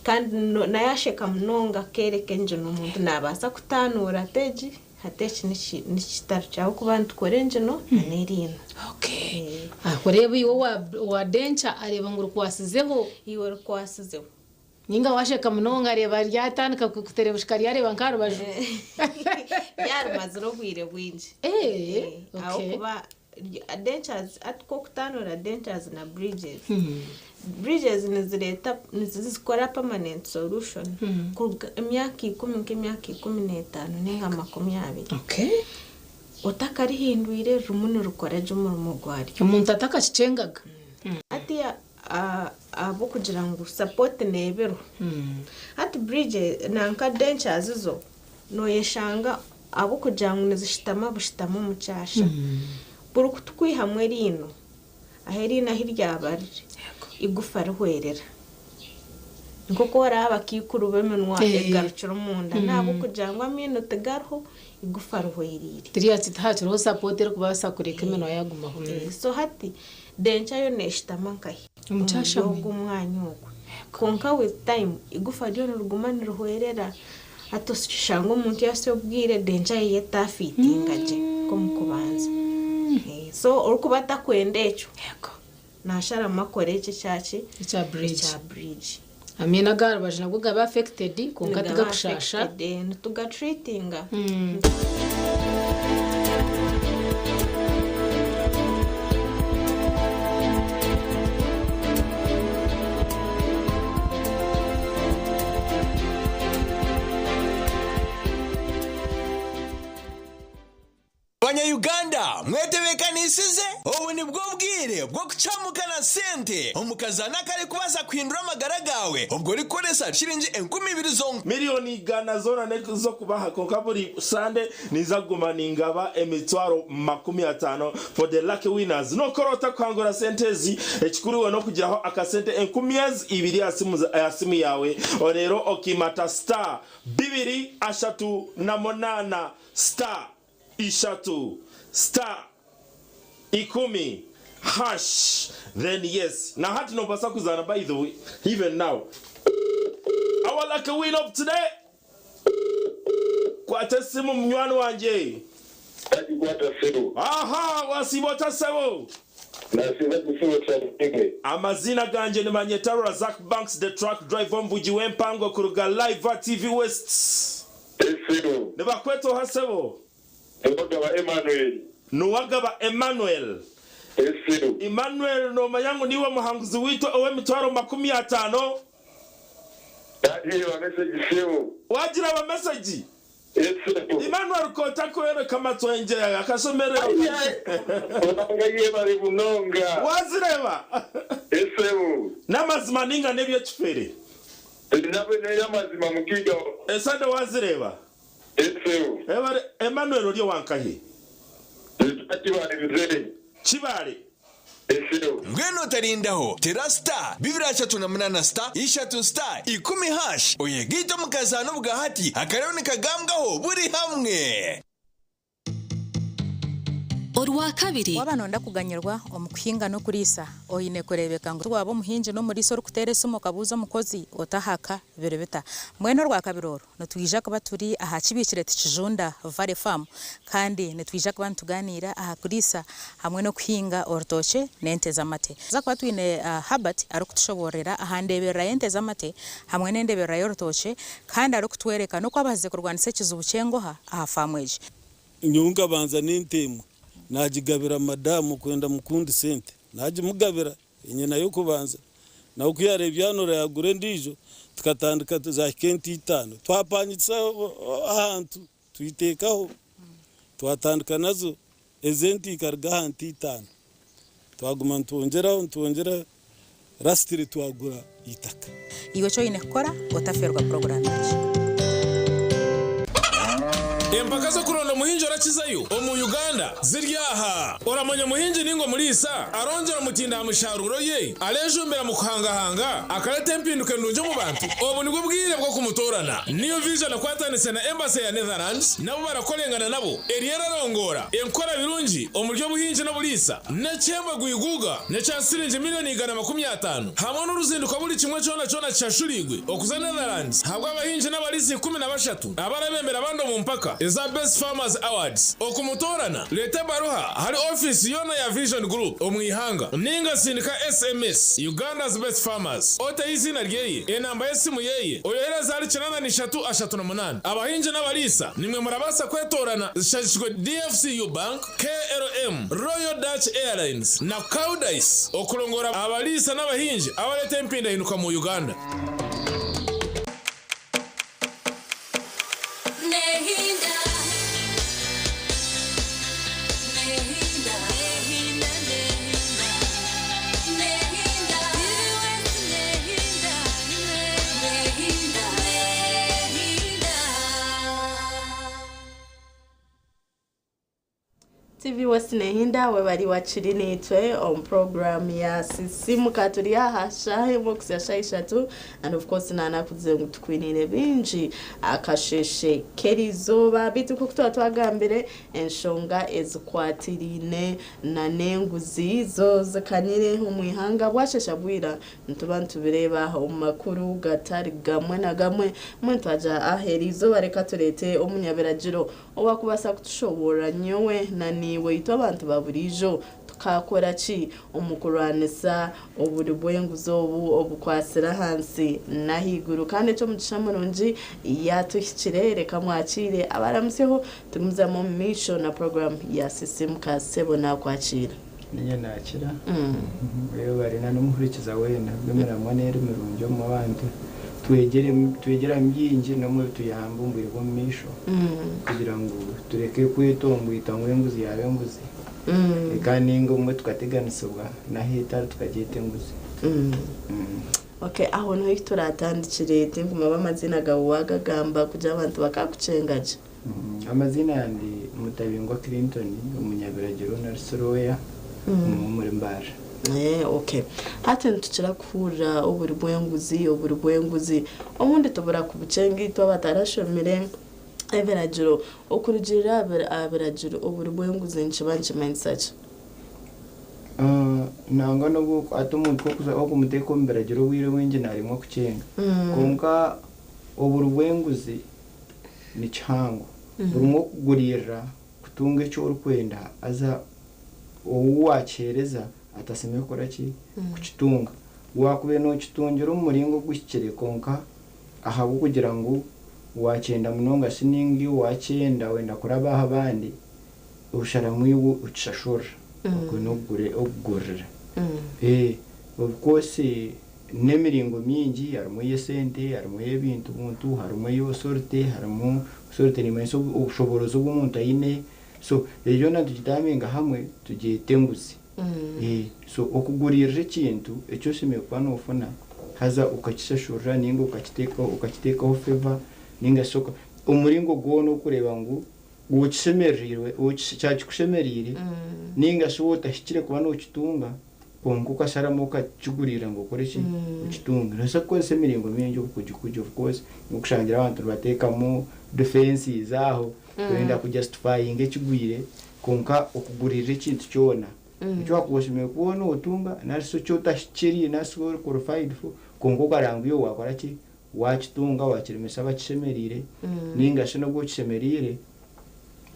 Kandi na yaasheka munonga akeereka engino omuntu naabaasa kutaanuura ati egi hati eki nikitari kyawe kuba nitukora engino n'eriino. Oreeba iwe owa denture areeba ngu rikwasizeho. Iwe rikwasizeho. Ninga washeka munonga areeba ryatandika kuterebushika ryareeba nka aha rubaju. Ryarimazire obwire bwingi. Ahabw'okuba dentures hati ku orikutaanura dentures na bridges, bridges nizireeta nizikora permanent solution kuruga emyaka ikumi nk'emyaka 15 ninga 20. Otakarihindwire ririmu nirikora gye omurimo gwaryo. Omuntu atakakikyengaga. Hati ahabw'okugira ngu support neeba eriho. Hati bridge nanka dentures zo nooyeshanga ahabw'okugira ngu nizishutama bushutama omu kyasha, buri kutukwihamu eriino, ahu eriino ahu ryaba riri, igufa rihwerera. Nk'oku oraba abakaikuru b'eminwa egarukire omunda, n'ahabw'okugira ngu amaino tigariho, igufa rihwereire. Tihakiriho support erikubaasa kureka eminwa yaagumaho. So hati denture yo neeshutama nkahi? Omu kyasha Omuri ogwo omwanya ogwo. Kwonka with time, igufa ryo niriguma nirihwerera. Hati oshanga omuntu yaasya obwire denture ye etaafiitinga gye nk'omu kubanza. So orikuba atakwenda ekyo, naasharamu akore eki ekyaki? Ekya bridge. Ekya bridge. Amaino aga aha rubaju nago gaba affected kwonka Nigaba tigakushaasha. affected, nitugatreatinga. Banya-Uganda mwetebeekanisize? Obu nibwo bwire bw'okucamuka na sente omu kazaano akarikubaasa kuhindura amagara gaawe obwo orikukoresa shiringi 2000 zonka. Miriyoni igana zoona n'ez'okubaha kwonka buri Sande ninza kuguma ningaba emitwaro 50 for the lucky winners. Nokora ota kuhangura sente ezi? Ekikuru iwe n'okugiraho akasente enkumi ezi ibiri aha simu yaawe reero okiimata star bibiri ashatu na munaana star ishatu star ikumi hash then yes na hati nobasa kuzaana by the way even now our lucky win of today kwata esimu munywani wangye. Nagikwata sebo. Aha wasiiba ota sebo? Nasiiba gye sebo Kyabusingye. Amaziina gangye nibanyeta Razak Banks the truck driver omuvugi w'empango kuruga live aha TV West. Sebo. Nibakweta oha sebo? Nuwagaba Emmanuel. Nuwagaba Emmanuel. Sebo. Emmanuel nomanya ngu niiwe muhanguzi waitu ow'emitwaro 50? Nagireeba mesegi sebo. Wagireeba mesegi? Sebo. Emmanuel kotakworeka amatwengye akashemererwa. Ruhanga yebare munonga. Wazireeba? Sebo. N'amazima ninga n'ebyekifere? N'amazima mugiga. Esande wazireeba? Sebo. Ebare Emmanuel ori owankahi? Kibale mzee. Kibale. Sebo. Mbwenu otarindaho, tera star 238 star ishatu star ikumi hash oyegaite omu kazaano obwahati akariyo nikagambwaho buri hamwe. Orwakabiri. Waaba nooyenda kuganyirwa omu kuhinga n'okuriisa, oine kureebeka ngu tiwaaba omuhingi n'omuriisa orikuteera esimu okabuuza omukozi otahaka biri bita. Mbwenu Orwakabiri oru, nitwija kuba turi aha Kibiikire Tikijunda Valley Farm kandi nitwija kuba nitugaaniira aha kuriisa hamwe n'okuhinga orutookye n'ente z'amate. Nituza kuba twine Herbert arikutushoboororera aha ndeeberera y'ente z'amate hamwe n'endeeberera y'orutookye kandi arikutworeka n'oku abaasize kurwanisa ekizibu ky'engoha aha faamu egi. Nyowe nkabanza n'ente emwe naagigabira madamu kwenda mukundi sente naagimugabira enyena y'okubanza nawe ku yaareebya yanura yaagura endiijo tukatandika zaahika ente itaano twapangisa ahantu twiteekaho twatandika nazo ezo ente ikaruga aha nte itaano twaguma nitwongyeraho nitwongyeraho. Lastly twagura eitaka. Iwe eki oine kukora otafeerwa puroguraamu egi. Empaka z'okuronda omuhingi orakizayo omu Uganda ziri aha. Oramanya omuhingi ninga omuriisa arongyera omutindo aha misharuuro ye, arejumbira mu kuhangahanga, akareta empinduka endungi omu bantu? Obu nibwo bwire bw'okumutoorana. New Vision ekwatanise na Embassy ya Netherlands nabo barakorengana nabo eriyo erarongoora enkora birungi omuri obuhingi n'oburiisa. N'ekihembo gwiguuga n'ekya siringi milioni 150 hamwe n'oruzinduko buri kimwe kyona kyona kishashuriirwe okuza Netherlands ahabw'abahingi n'abariisa 13 abarabembera abandi omu mpaka eza Best Farmers Awards. Okumutoorana, reeta ebaruha ahari ofiisi yoona ya Vision Group omu ihanga ninga sindika SMS Uganda's Best Farmers oteho eiziina ryeye, enamba y'esimu yeye, oyohereze ahari 83 38. Abahingi n'abariisa nimwe murabaasa kwetoorana zishagikirwe DFCU Bank. KLM, Royal Dutch Airlines na Koudijs okurongora abariisa n'abahingi abareeta empindahinduka mu Uganda. TV West Nehinda webari wakiri nitwe omu program ya Sisimuka. Turi aha shaaha emwe okuhitsya shaaha ishatu and of course nanakugize ngu tukwiniire bingi akasheshe k'erizooba. Beitu nk'oku twaba twagambire, enshonga ezikwatiraine na n'enguzi zo zikanyire omu ihanga bwashesha bwira. Nituba nitubireeba omu makuru gatari gamwe na gamwe. Mbwenu twagira aha erizooba reka tureete omunyabiragiro Owaakubaasa kutushoboorora nyowe na naiwe itwe abantu ba buriijo tukaakora ki omu kurwanisa oburi bw'enguzi obu obukwatsire ahansi n'ahaiguru? Kandi eky'omugisha murungi yaatuhikire. Reka mwakiire abaramutsyeho tugumizamu omu maisho na puroguraamu ya Sisiimuka. Sebo naakwakiira. Niinye naakira. Webare na n'omuhurikiza weena. Bw'emiramwa n'eri mirungi omu abantu twegyeramu bingi n'omu ebituyamba omu bwire bw'omu maisho kugira ngu tureke kwetombwita ngu enguzi yaaba enguzi kandi ninga obumwe tukateganisibwa n'ahu etari tukagyeta enguzi. Okay, aho niho ahu turatandikire tinkumanya oba amaziina gaawe waagagamba kugira abantu bakaakukyenga gye. Amaziina yangye Mutabingwa Clinton, omunyabiragiro nari shi lawyer omuri Mbarara. Ok. Hati nitukira kuhurira oburi bw'enguzi, oburi bw'enguzi. Obundi tubura kubukyenga itwe abatarashomire ebiragiro. Okurugiirira aha biragiro, oburi bw'enguzi nikiba nikimanyisa ki? Nangwa n'obu hati omuntu ku orikuza kumuteeka omu biragiro obwire obwingi naaremwa kukyenga. Kwonka oburi bw'enguzi ni kihango. Burimu okuguriirira kutunga eki orikwenda haza ou waakiheereza atashemereire kukora ki? Kukitunga. Waakubaire nookitungira omu muringo oguhikire kwonka ahabw'okugira ngu waakyenda munonga shi nainga iwe waakyenda wenda kuraba aha bandi, osharamu iwe okishashurira. Okwo n'okugurira. Of course N'emiringo mingi, harimu ey'esente, harimu ey'ebintu buntu, harimu ey'osorite, harimu, osorite nimanyisa obushoboorozi obu omuntu aine, so ebyo byona nitugitaaminga hamwe tugyete enguzi. So okuguriirira ekintu eki oshemereire kuba noofuna haza okakishashurira nainga okakiteekaho okakiteekaho favour nainga shi omuringo gwona orikureeba ngu okishemereirwe, kyakikushemereire nainga shi waaba otahikire kuba nookitunga, Kwonka okasharamu okakiguriira ngu okore ki? Okitunge. Noobaasa kukozesa emiringo mingi obukugikugi of course n'okushangira abantu nibateekamu defences aho kwenda ku justifyinga ekigwire kwonka okuguriirira ekintu kyona eki wakuba oshemereire kuba nootunga nari shi eki otahikiriire nari shi ori qualified for kwonka okareba ngu iwe waakora ki? Waakitunga waakiremesa abakishemereire nainga shi n'obu okishemereire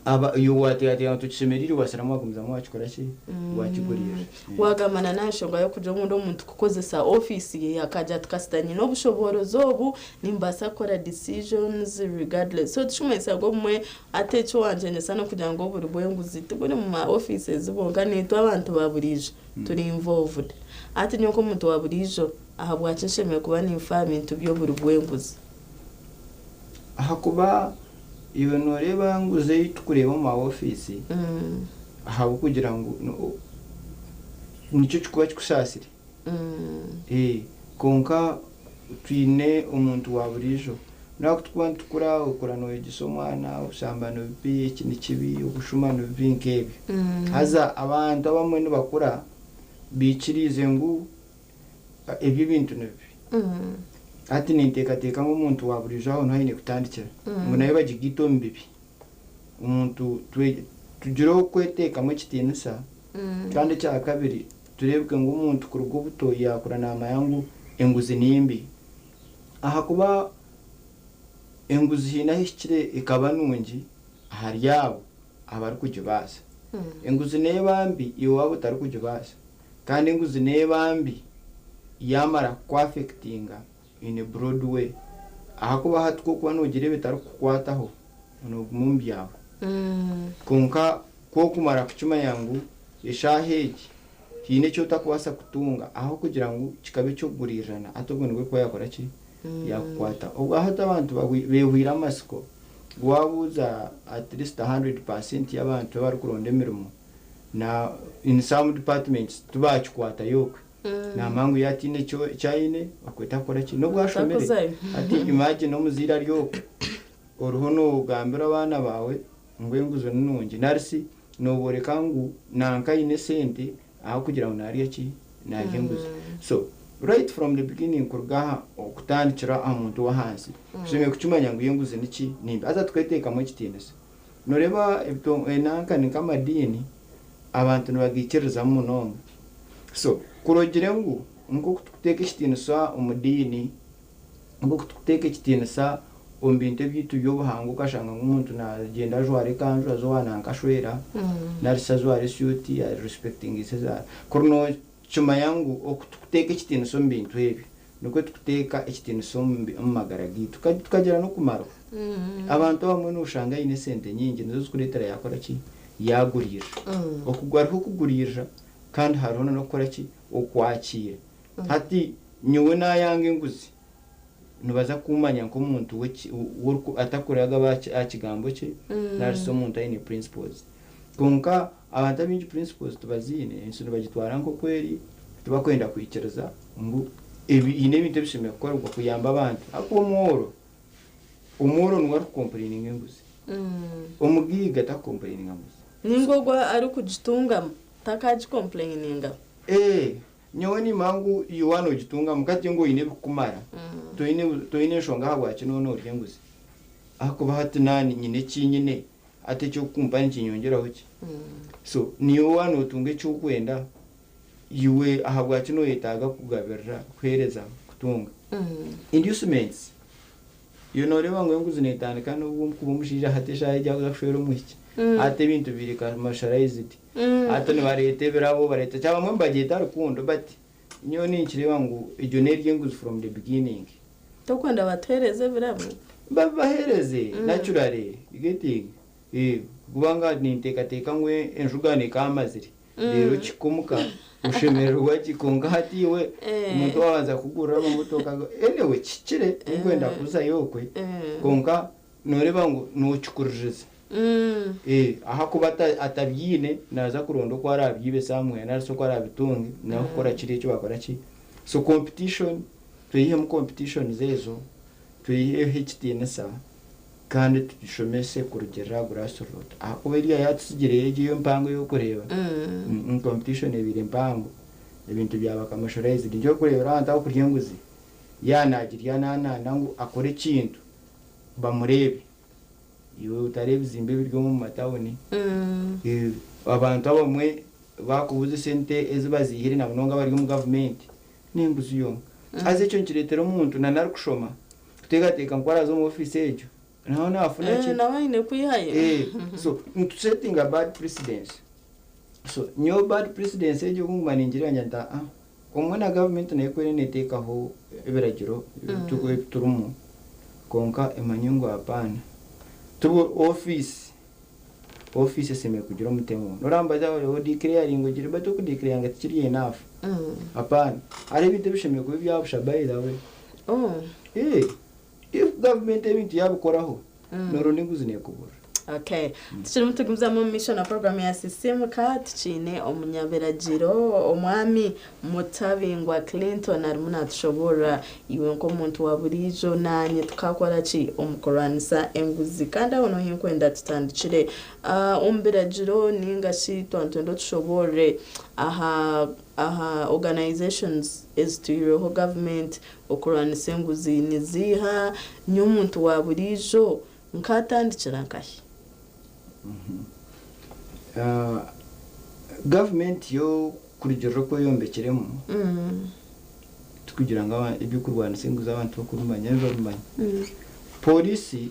Aba iwe wateekateeka ngu tokishemereire washaramu wagumizamu wakikora ki? Wakiguriirira. Wagamba na n'aha nshonga y'okugira obundi omuntu kukozesa ofiisi ye akagira ati kasita nyine obushoboorozi obu nimbaasa kukora decisions regardless. So tikimanyisa ngu obumwe hati eki wangyenyesa n'okugira ngu oburi bw'enguzi tiburi mu ma offices bwonka naitwe abantu ba buriijo turi involved. Hati nyowe nk'omuntu wa buriijo ahabwaki nshemereire kuba ninfa aha bintu by'oburi bw'enguzi? Ahakuba iwe nooreeba enguzi ei turikureeba omu ma ofiisi ahabw'okugira ngu nikyo kirikuba kikusaasire. Kwonka twine omuntu wa buriijo. Nobu kutukuba nitukura, okura nooyegyesa omwana obushambani bubi, eki ni kibi, obushuma ni bubi nk'ebyo. Haza abantu abamwe nibakura baikiriize ngu ebyo ebintu ni bibi. Hati ninteekateeka ngu omuntu wa buriijo aho niho aine kutandikira ngu nayo bagigaite omu bibi. Omuntu tugire okweteekamu ekitiinisa kandi ekyakabiri tureebeke ngu omuntu kuruga obuto yaakura naamanya ngu enguzi ni mbi. Ahakuba enguzi haine ahu ehikire ekaba nungi ahari abo abarikugibaasa. Enguzi neeba mbi iwe waaba otarikugibaasa kandi enguzi neeba mbi yaamara kukwafekitinga in a broad way ahakuba hati ku orikuba noogira ebitarikukukwataho nooguma omu byawe. Kwonka ku orikumara kukimanya ngu eshaaha egi haine eki otakubaasa kutunga ahabw'okugira ngu kikaba eky'okuguriirana hati obwo nibwo erikuba yaakora ki? Yaakukwata. Obwo hati abantu beehwaire amatsiko. Waabuuza at least 100% y'abantu abarikuronda emirimo na in some departments tibaakikwatayo okwe. Naamanya ngu yaaba ataine eki aine okwe takukora ki? N'obu ashomire. Hati imagine omuzaire ari okwe oriho noogambira abaana baawe ngu enguzi ni nungi nari shi nooboreka ngu nanka aine esente ahabw'okugira ngu naarya ki? Naarya enguzi. So right from the beginning kuruga aha okutandikira aha muntu w'ahansi, tushemereire kukimanya ngu enguzi niki? Ni mbi. Haza tuketeekamu ekitiinisa. Nooreeba nanka ni nk'amadiini, abantu nibagaikiririzamu munonga. So kuri ogire ngu nk'oku turikuteeka ekitiinisa omu diini, Nk'oku turikuteeka ekitiinisa omu bintu ebyaitu by'obuhangwa okashanga ngu omuntu naagyenda ajwara ekanju aza owa nanka ashwera nari shi ajwara esuuti arespectinga ishezaara. Kuri nookimanya ngu oku turikuteeka ekitiinisa omu bintu ebyo nikwo turikuteeka ekitiinisa omu magara gaitu tukagira n'okumarwa. Abantu abamwe nooshanga aine esente nyingi nizo zirikureetera yaakora ki? Yaaguriirira. Oku hariho okuguriirira kandi hariho n'okukora ki? Okwakiira. Hati nyowe naayanga enguzi, nibaza kummanya nk'omuntu atarikuraga aha kigambo kye nari shi omuntu aine principles. Kwonka abantu abaingi principles tibaziine, ensi nibagitwara nk'oku eri, tibakwenda kwikiriza ngu haine ebintu ebishemereire kukorwa kuyamba abantu. Ahakuba omworo, omworo niwe arikukompureyininga enguzi, omugaiga takukompureyininga nguzi. Nainga ogwo arikugitungamu takagikompureyiningaho. Ee. Nyowe nimanya ngu iwe waaba noogitungamu hati ngu oine ebikukumara, toine nshonga ahabwaki nooba noorya enguzi. Ahakuba hati naanye nyine eki nyine, hati eki orikumpa nikinyongyeraho ki? So naiwe waaba nootunga eki orikwenda, iwe ahabwaki nooyetaaga kugabirira, kuheereza, kutunga? Inducements. Iwe nooreeba ngu enguzi neetandika n'obu kuba omushaija hati eshaaha egi arikuza kushwera omwishiki, hati ebintu biri commercialized. Hati nibareeta ebirabo bareeta ki abamwe nibagyeta rukundo but nyowe ninkireeba ngu egyo n'eri enguzi from the beginning. Tokwenda batuheereze ebirabo? Babibaheereze naturally you getting eh kubanga ninteekateeka ngu enjugano ekaba amazire reero okihika omuka oshemererwa gye kwonka hati iwe omuntu waabanza kukugurira amamotoka anyway kihikire tinkwenda kuzayo okwe kwonka nooreeba ngu nokikuririza. Ahakuba atabyiine naaza kuronda oku arabyibe somewhere nari shi oku arabitunge nawe kukora kiriya eki bakora ki. So competition tweyihemu competitions ezo, tweyiheho ekitiinisa kandi tugishomese kurugiirira aha grass root ahakuba eriya yatutsigireyo egyo yo empango ey'okureeba competition ebaire mpango ebintu byaba commercialized. Nikyo orikureebera abantu abakurya enguzi yaaba nagirya nananda ngu akore ekintu bamureebe. Iwe otareeba ebizimbe ebiri omu matawuni, abantu abamwe baakubuuza esente ezi baziihire na munonga abari omu gavumenti, n'enguzi yonka. Haza ekyo nikireetera omuntu na n'arikushoma kuteekateeka ngu ku araaze omu ofiisi egyo nawe naafuna ki? Nawe aine kwihayo. So nitusetinga bad precedence. So nyowe bad precedence egyo obu nguma ningireeba ngira nti aa, obumwe na gavumenti nayo ku eriyo neeteekaho ebiragiro ebi turimu, kwonka emanye ngu hapaana. Ti buri ofiisi, ofiisi eshemereire kugira omutemo. Norambaza odeclaringe ogire beitu okudeclaringa tikiri enough. Hapaana. Hariho ebintu ebishemereire kuba ebya busha by the way. If gavumenti ebintu yaabikoraho, nooronda enguzi neekuburira. Okay. Tukirimu tugumizamu omu maisho na programu ya Sisimuka tukiine omunyabiragiro omwami Mutabingwa Clinton arimu natushoboorora iwe nk'omuntu wa buriijo naanye tukakora ki omu kurwanisa enguzi kandi aho niho hinkwenda tutandikire omu biragiro ninga shi twaba nitwenda otushoboorore aha aha organisations ezitwireho government okurwanisa enguzi niziiha nyowe omuntu wa buriijo Nkatandikira nkahi? Gavumenti yo kurugirira oku eyombekiremu tikugira ngu eby'okurwanisa enguzi abantu bakubimanya nibabimanya. Pooriisi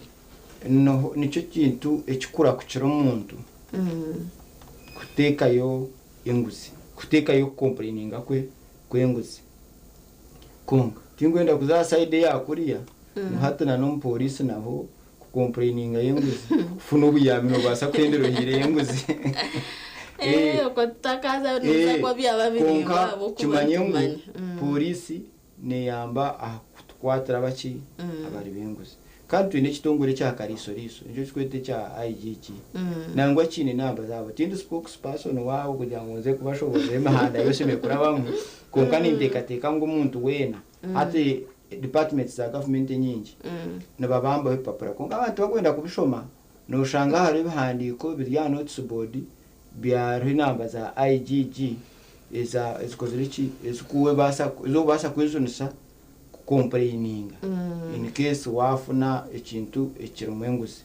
nikyo kintu ekikurakukira omuntu kuteekayo enguzi, kuteekayo kukompureyininga kwe kw'enguzi. Kwonka tinkwenda kuza aha sayidi eya kuriya ngu hati na n'omupooriisi naho kukompureyiningayo enguzi kufuna obuyambi noobaasa kuhendera ohaireyo enguzi. Eh, okwo tutakaza nibiza kuba byaba biraingwa Kwonka ahabw'okuba kimanye ngu nitumanya. pooriisi neeyamba aha kutukwatira abaki abari b'enguzi. Kandi twine ekitongore ekya kariisoriiso nikyo turikweta ekya IGG. Nangwa kiine enamba zaabo. Tindi spokesperson waabo kugira ngu nze kubashoboororera emihanda ei oshemereire kurabamu, kwonka ninteekateeka ngu omuntu weena, hati departments za gavumenti enyingi nibabambaho ebipapura kwonka abantu tibakwenda kubishoma. Nooshanga hariho ebihandiiko biri aha notice board hariho enamba za IGG eza ezikozire ki, ezikubaasa ez'okubaasa kwejunisa kukompureyininga in case waafuna ekintu ekirimu enguzi.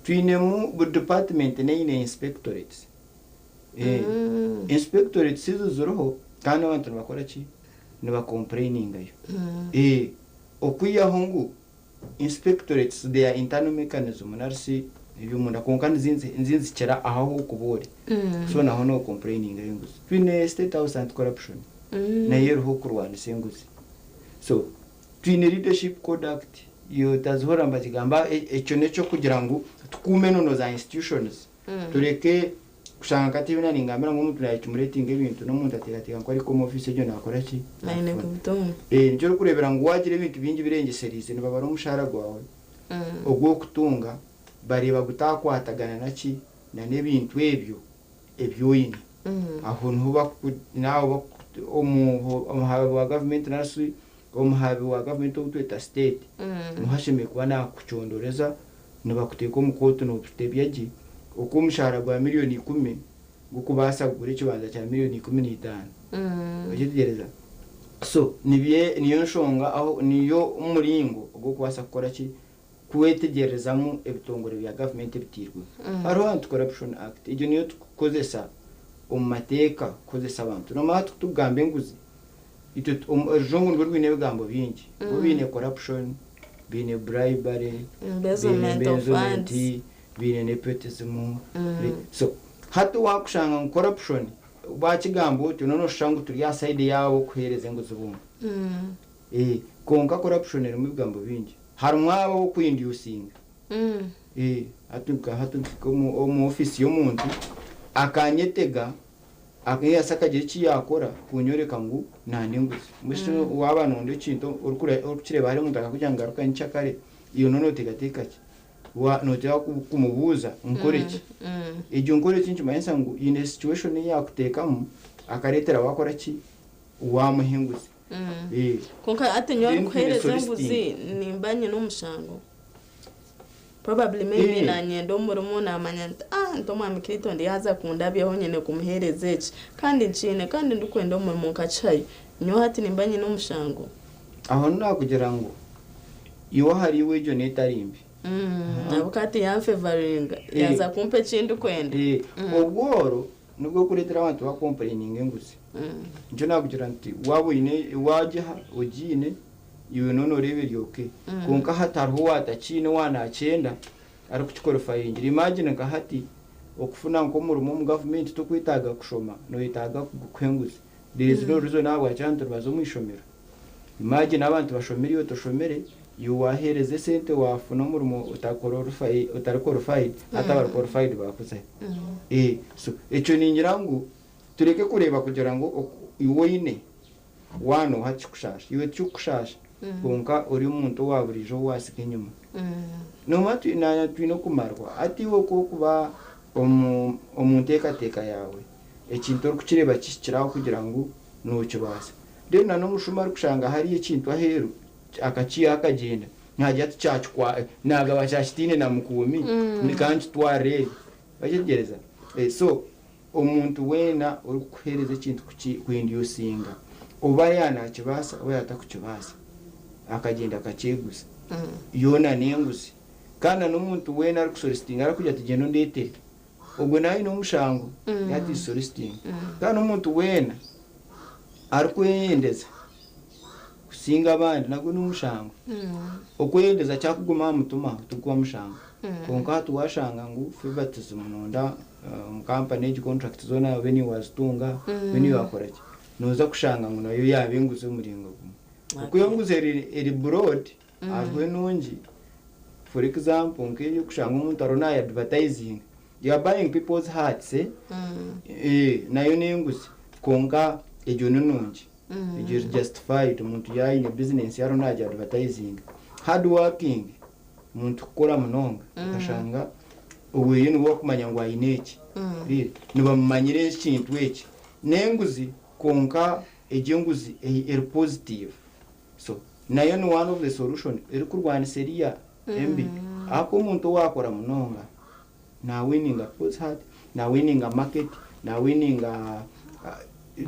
Twinemu buri department neine inspectorates. Inspectorates ezo ziriho kandi abantu nibakora ki? Nibakompureyiningayo. Okwihaho ngu inspectorates their internal mechanism nari shi eby'omunda kwonka nizinzikira aho ahu orikuba ori. So naho nookompureyiningayo enguzi. Twine State House Anti-Corruption nayo eriho kurwanisa enguzi. So twine leadership code act otazihurira nibagigamba ekyo n'ekyokugira ngu tukuume enono za institutions tureke kushanga nka hati ningambira ngu omuntu nayekimuretinga ebintu n'omuntu ateekateeka ngu arikuba omu ofiisi egyo nakora ki? Aine kubitunga. Nikyo orikureebera ngu wagira ebintu bingi birengyesereize nibabara omushaara gwawe ogw'okutunga bareeba gutakwatagana naki na n'ebintu ebyo ebi oine. Aho niho baku nawe omuhabi wa gavumenti nari shi omuhabi wa gavumenti ou tweta state niho ashemereire kuba nakucondoreza nibakuteeka omu kooti nobutebya gye oku omushaara gwa miriyoni ikumi gukubaasa kugura ekibanja kya miriyoni 15. Okyetegyereza? So nibyo niyo nshonga aho niyo omuringo ogw'okubaasa kukora ki? Kwetegyerezamu ebitongore bya gavumenti ebiteirweho. Hariho Anti Corruption Act, egyo niyo turikukozesa omu mateeka kukozesa abantu. Noomanya hati kutukugamba enguzi, itwe orujungu nirwo rwine ebigambo bingi. Bo baine corruption, baine bribery, baine Embezzlement of embezzlement, funds. baine nepotism. So hati waakushanga ngu corruption baakigamba otyo noonoshusha ngu turi aha side yaabo okuheereza enguzi bonka. Kwonka corruption erimu ebigambo bingi. Harimu abo ab'okwindyusinga. Hati nka hati mpika omu omu ofiisi y'omuntu akanyetega akeyasa akagira eki yaakora kunyoreka ngu nanda enguzi. Mbwenu shi waaba noonda ekintu orikukireeba hariya omuntu akakugira ngu garuka nyenkyakare, iwe nooba nooteekateeka ki? Nooteekwa kumubuuza nkore ki? Egyo nkore ki nikimanyisa ngu haine situation ei yaakuteekamu akareetera waakora ki? Waamuha enguzi. Kwonka hati nyowe Then twine arikuheereza enguzi soliciting. nimba nyine omushango. Probably maybe nanyenda omurimo namanya nti ah nti omwami Clinton yaaza kundabyaho nyine kumuheereza eki kandi nkiine kandi ndikwenda omurimo nkakihayo. Nyowe hati nimba nyine omushango. Aho nakugira ngu iwe ahari iwe egyo netari mbi. Ahabw'okuba hati yanfevaringa yaaza kumpa eki ndikwenda. Obworo Nibwo burikureetera abantu bakompureyininga enguzi. Nikyo naakugira nti waaba oine waagiha ogiine, iwe nooba nooreeba eri okay. Kwonka hati hariho owaatakiine owaanakyenda arikukikorifayingira. Imagine nka hati okufuna nk'omurimo omu gavumenti tokwetaaga kushoma, nooyetaaga kuha enguzi. There is no reason ahabwaki abantu nibaza omu ishomero. Imagine abantu bashomire iwe toshomire, iwe waheereza esente wafuna omurimo otari qualified hati abari qualified bakuzayo. So ekyo ningira ngu tureke kureeba kugira ngu iwe oine waaba nooha tikikushasha, iwe tikikushasha. Kwonka ori omuntu owa buriijo ou waatsiga enyima. Noomanya twine twine okumarwa. Hati iwe ku orikuba omu omu nteekateeka yaawe, ekintu orikukireeba kihikire aho kugira ngu nookibaasa. Then na n'omushuma arikushanga hariyo ekintu aheeru, akakiiha akagyenda, naagira ati kyakikwa naagaba kyakitaine na mukuumi, ka nkitwarire eri. Wakyetegyereza? So omuntu weena orikukuheereza ekintu kuki kuinducinga, oba yaaba naakibaasa oba yaaba atakukibaasa, akagyenda akakyeguza, yoona n'enguzi. Kandi na n'omuntu weena arikusolicitinga arikugira ati gyenda ondeetere, ogwo nawe aine omushango, that is soliciting. Kandi n'omuntu weena arikweyendeza kusinga abandi nagwo n'omushango. Okweyendeza kyakuguma aha mutima tigukuba mushango. Kwonka hati washanga ngu favoritism nonda omu company egi contract zoona obe niiwe wazitunga, obe niiwe wakora ki, noza kushanga ngu nayo yaaba enguzi omuringo gumwe. Oku enguzi eri eri broad hariho enungi for example nk'eyokushanga omuntu ariho naaya advertisinga you are buying people's hearts eh, nayo n'enguzi kwonka egyo ni nungi. Egyo eri justified omuntu yaaba aine business ye ariho naagi advertisinga. Hard working, omuntu kukora munonga okashanga oweye niwe orikumanya ngu aine eki, really nibamumanyira ekintu eki. N'enguzi kwonka egyo enguzi eri positive so nayo ni one of the solution erikurwanisa eriya embi ahakuba omuntu owakora munonga Na wininga people's heart, na wininga market, na wininga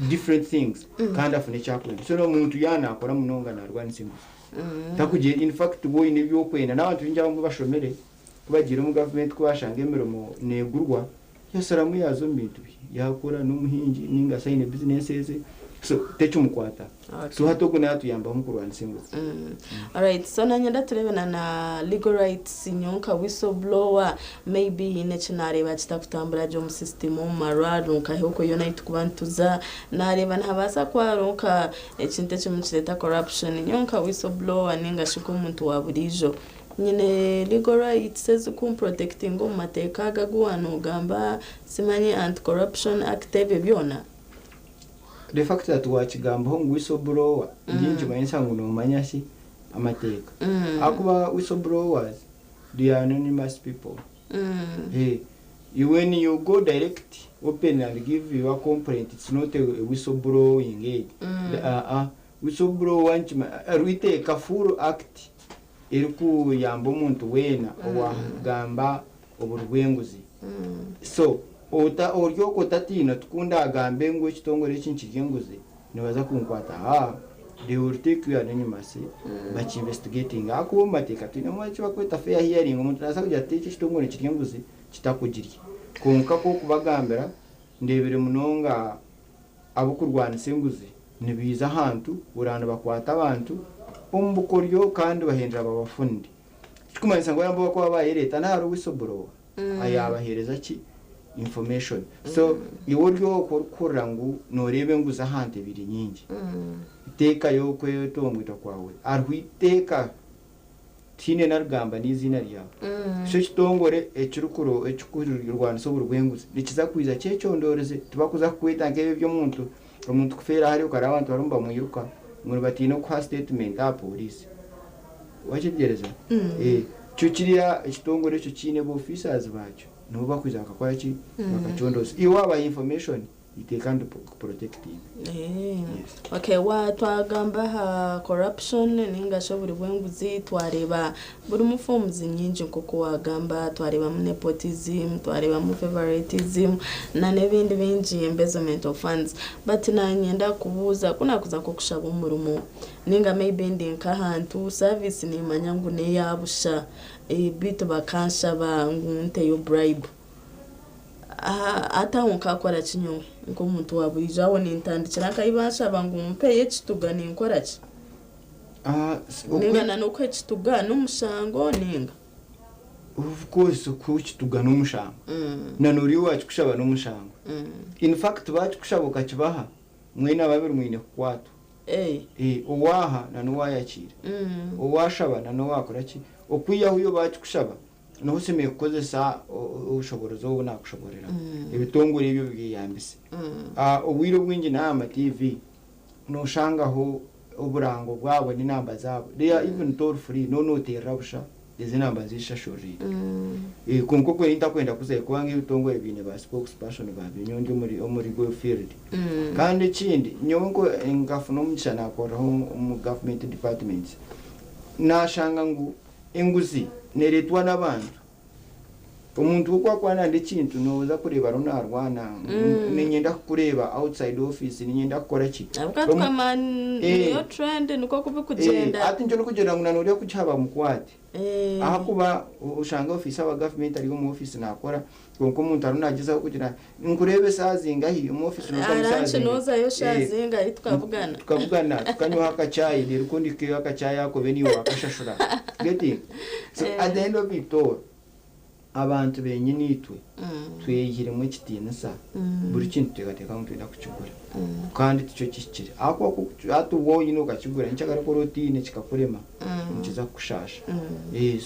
different things kandi afune eki akwenda. So omuntu yaaba nakora munonga narwanisa enguzi. Takugira in fact waaba oine ebi okwenda n'abantu baingi abamwe bashomire ku bagiire omu gavumenti ku bashanga emirimo negurwa yasharamu yaaza omu bintu bye yaakora n'omuhingi ninga shi aine bizinesi eze so tekimukwataho. So hati ogu naatuyambaho omu kurwanisa enguzi. Alright, so nanyenda turebe na na legal rights nyowe nka whistle blower maybe haine eki nareeba kitakutambura gye omu system omu marwariro nka okwe yoona ahu tukuba nituza nareeba nihabaasa kuba hariho nka ekintu ekirimu nikireeta corruption nyowe nka whistle blower ninga shi nk'omuntu wa buriijo nyine legal rights ezikumprotectinga omu mateeka aga agu waaba nogamba simanyi anti corruption act ebyo byona. The fact that wakigambaho ngu whistle blower ndi nikimanyisa ngu nomanya ki amateeka ahakuba whistle blowers they are anonymous people when you go direct open and give your complaint it's not a whistle blowing egyo whistle blower hariho eiteeka full act erikuyamba omuntu weena owagamba oburi bw'enguzi. So ota ori okwo otatiina oti ku ndaagambe ngu ekitongore eki nikirya enguzi nibaza kunkwata haa they will take you anonymously bakinvestigatinge ahakuba omu mateeka twinemu eki barikweta fair hearing omuntu naabaasa kugira ati eki ekitongore nikirya enguzi kitakugirya kwonka ku orikubagambira ndeebire munonga ab'okurwanisa enguzi nibaija ahantu oraba nibakwata abantu omu bukoryo kandi bahendera babafunire. Ekirikumanyisa ngu abu barikuba bayereeta n'ahari whistleblower ayaabaheereza ki? Information. So iwe ori okwo orikuhurira ngu nooreeba enguzi ahantu ebaire nyingi, teekayo okwetomboita kwawe. Hariho eiteeka tihaine n'arigamba n'eiziina ryawe. So ekitongore ekirikurwanisa oburi bw'enguzi nikiza kwija kyecondooreze, tibarikuza kukweta nk'ebi eby'omuntu, omuntu kufeera hariya okareba abantu barimu nibamwiruka ngu nibatiina kuha sitetimenti aha pooriisi. Wakyetegyereza? Eh, kyo kiriya ekitongore ekyo kiine ba officers bakyo nibo bakwija bakakora ki? Bakacondooza. Iwe wabaha information eiteeka nirikuprotectinga. Yes. Okay, wa twagamba aha corruption ninga shi oburi bw'enguzi twareeba burimu forms nyingi nk'oku wagamba twareebamu nepotism, twareebamu favoritism na n'ebindi bingi embezzlement of funds but nanyenda kubuuza ku nakuza nk'okushaba omurimo Ninga maybe ndi nk'ahantu service nimanya ngu neya busha beitu bakanshaba ngu nteyo bribe hati aho nkakora ki nyowe nk'omuntu wa buriijo aho nintandikira nkahi banshaba ngu mpeyo ekituga ninkora ki? Ninga na n'okuha ekituga n'omushango ninga? Of course okuha ekituga n'omushango na n'oriya owakikushaba n'omushango in fact bakikushaba okakibaha Mwena babiri mwine kukwatwa. Owaaha na n'owaayakiira. Owaashaba na n'owaakora ki? Okwihaho iwe baakikushaba, niho oshemereire kukozesa obushoboorozi obu naakushoboororeraho. Ebitongore ebyo obyeyambise. Obwire obwingi n'aha matiivi nooshangaho oburango bwabo n'enamba zaabo. They are even toll free, noba noteerera busha ezo enamba nizishashurira. Kwonka okwe ntakwenda kuzayo kubanga ebitongore biine ba spokesperson babyo nyowe ndi omuri omuri go field. Kandi ekindi nyowe nko nkafuna omugisha nakoreraho omu government departments nashanga ngu enguzi neretwa n'abantu. Omuntu ku akuba nayenda ekintu noza kureeba ariho narwana ngu niinyenda kukureeba outside office niinyenda kukora ki. Ahabw'okuba tukamanya niyo trend nikwo kubikugyenda. Hati nikyo ndikugira ngu na noriya kugiha bamukwate. Ahakuba oshanga ofiisa wa gavumenti ari omu ofiisi nakora kwonka omuntu ariho nagyezaho kugira nkureebe eshaaha zingahi omu ofiisi norugamu shaaha Aha lunch zingahi. nozayo shaaha zingahi tukabugana. Tukabugana tukanywaho akachai reero ku ndihikayo akachai ako obe niiwe wakashashura. Getting? So at the end of it all Abantu benyini itwe tweyihiremu ekitiinisa, buri kintu tuteekateeka ngu nitwenda kukigura kandi tikyo kihikire. Ahakuba ku hati waaba oine okakigura nyenkyakare ku oraba otaine kikakurema nikiza kukushaasha.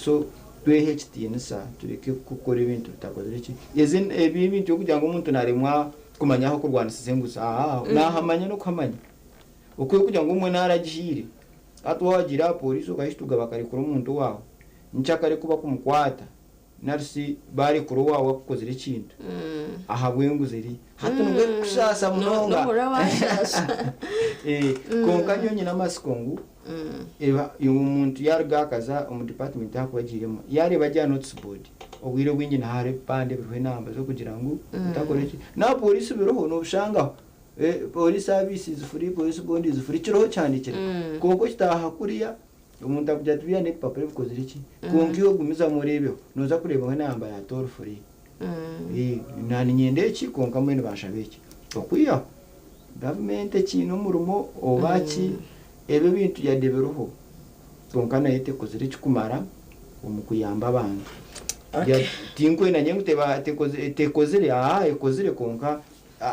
So twehe ekitiinisa tureke kukora ebintu bitakozire ki, ezi ebi ebintu by'okugira ngu omuntu naaremwa kumanya ah'okurwanisiza enguzi, aa naahamanya n'okuhamanya. Okwiha kugira ngu omwe naaragihiire, hati waaba wagiire aha pooriisi okahituga bakarekura omuntu owaawe, Nkyakare ku bakumukwata nari shi baarekura owaawe akukozire ekintu ahabw'enguzi eri hati nibwo erikukushaasha munonga. Nohurira waashaasha. Kwonka nyowe nyine amatsiko ngu omuntu yaaruga akaza omu department ahu akuba agiiremu, yaareeba gye aha notice board, obwire obwingi niho hariho ebipande biriho enamba z'okugira ngu otakora eki. N'aha pooriisi biriho noobishangaho. Police service is free, police bond is free, kiriho kihandiikire. Kwonka okitaaha kuriya Omuntu akugira ati biriya n'ebipapura ebikozire ki? Kwonka iwe gumizamu oreebeho, nooza kureebaho enamba ya toll free. Na niinyenda eki kwonka mbwenu banshaba eki. Okwihaho gavumenti ekiine omurimo oba ki, ebyo ebintu yade biriho kwonka nayo tekozire ekikumara omu kuyamba abantu. Tinkwenda nyowe ngu tekozire, aa ekozire kwonka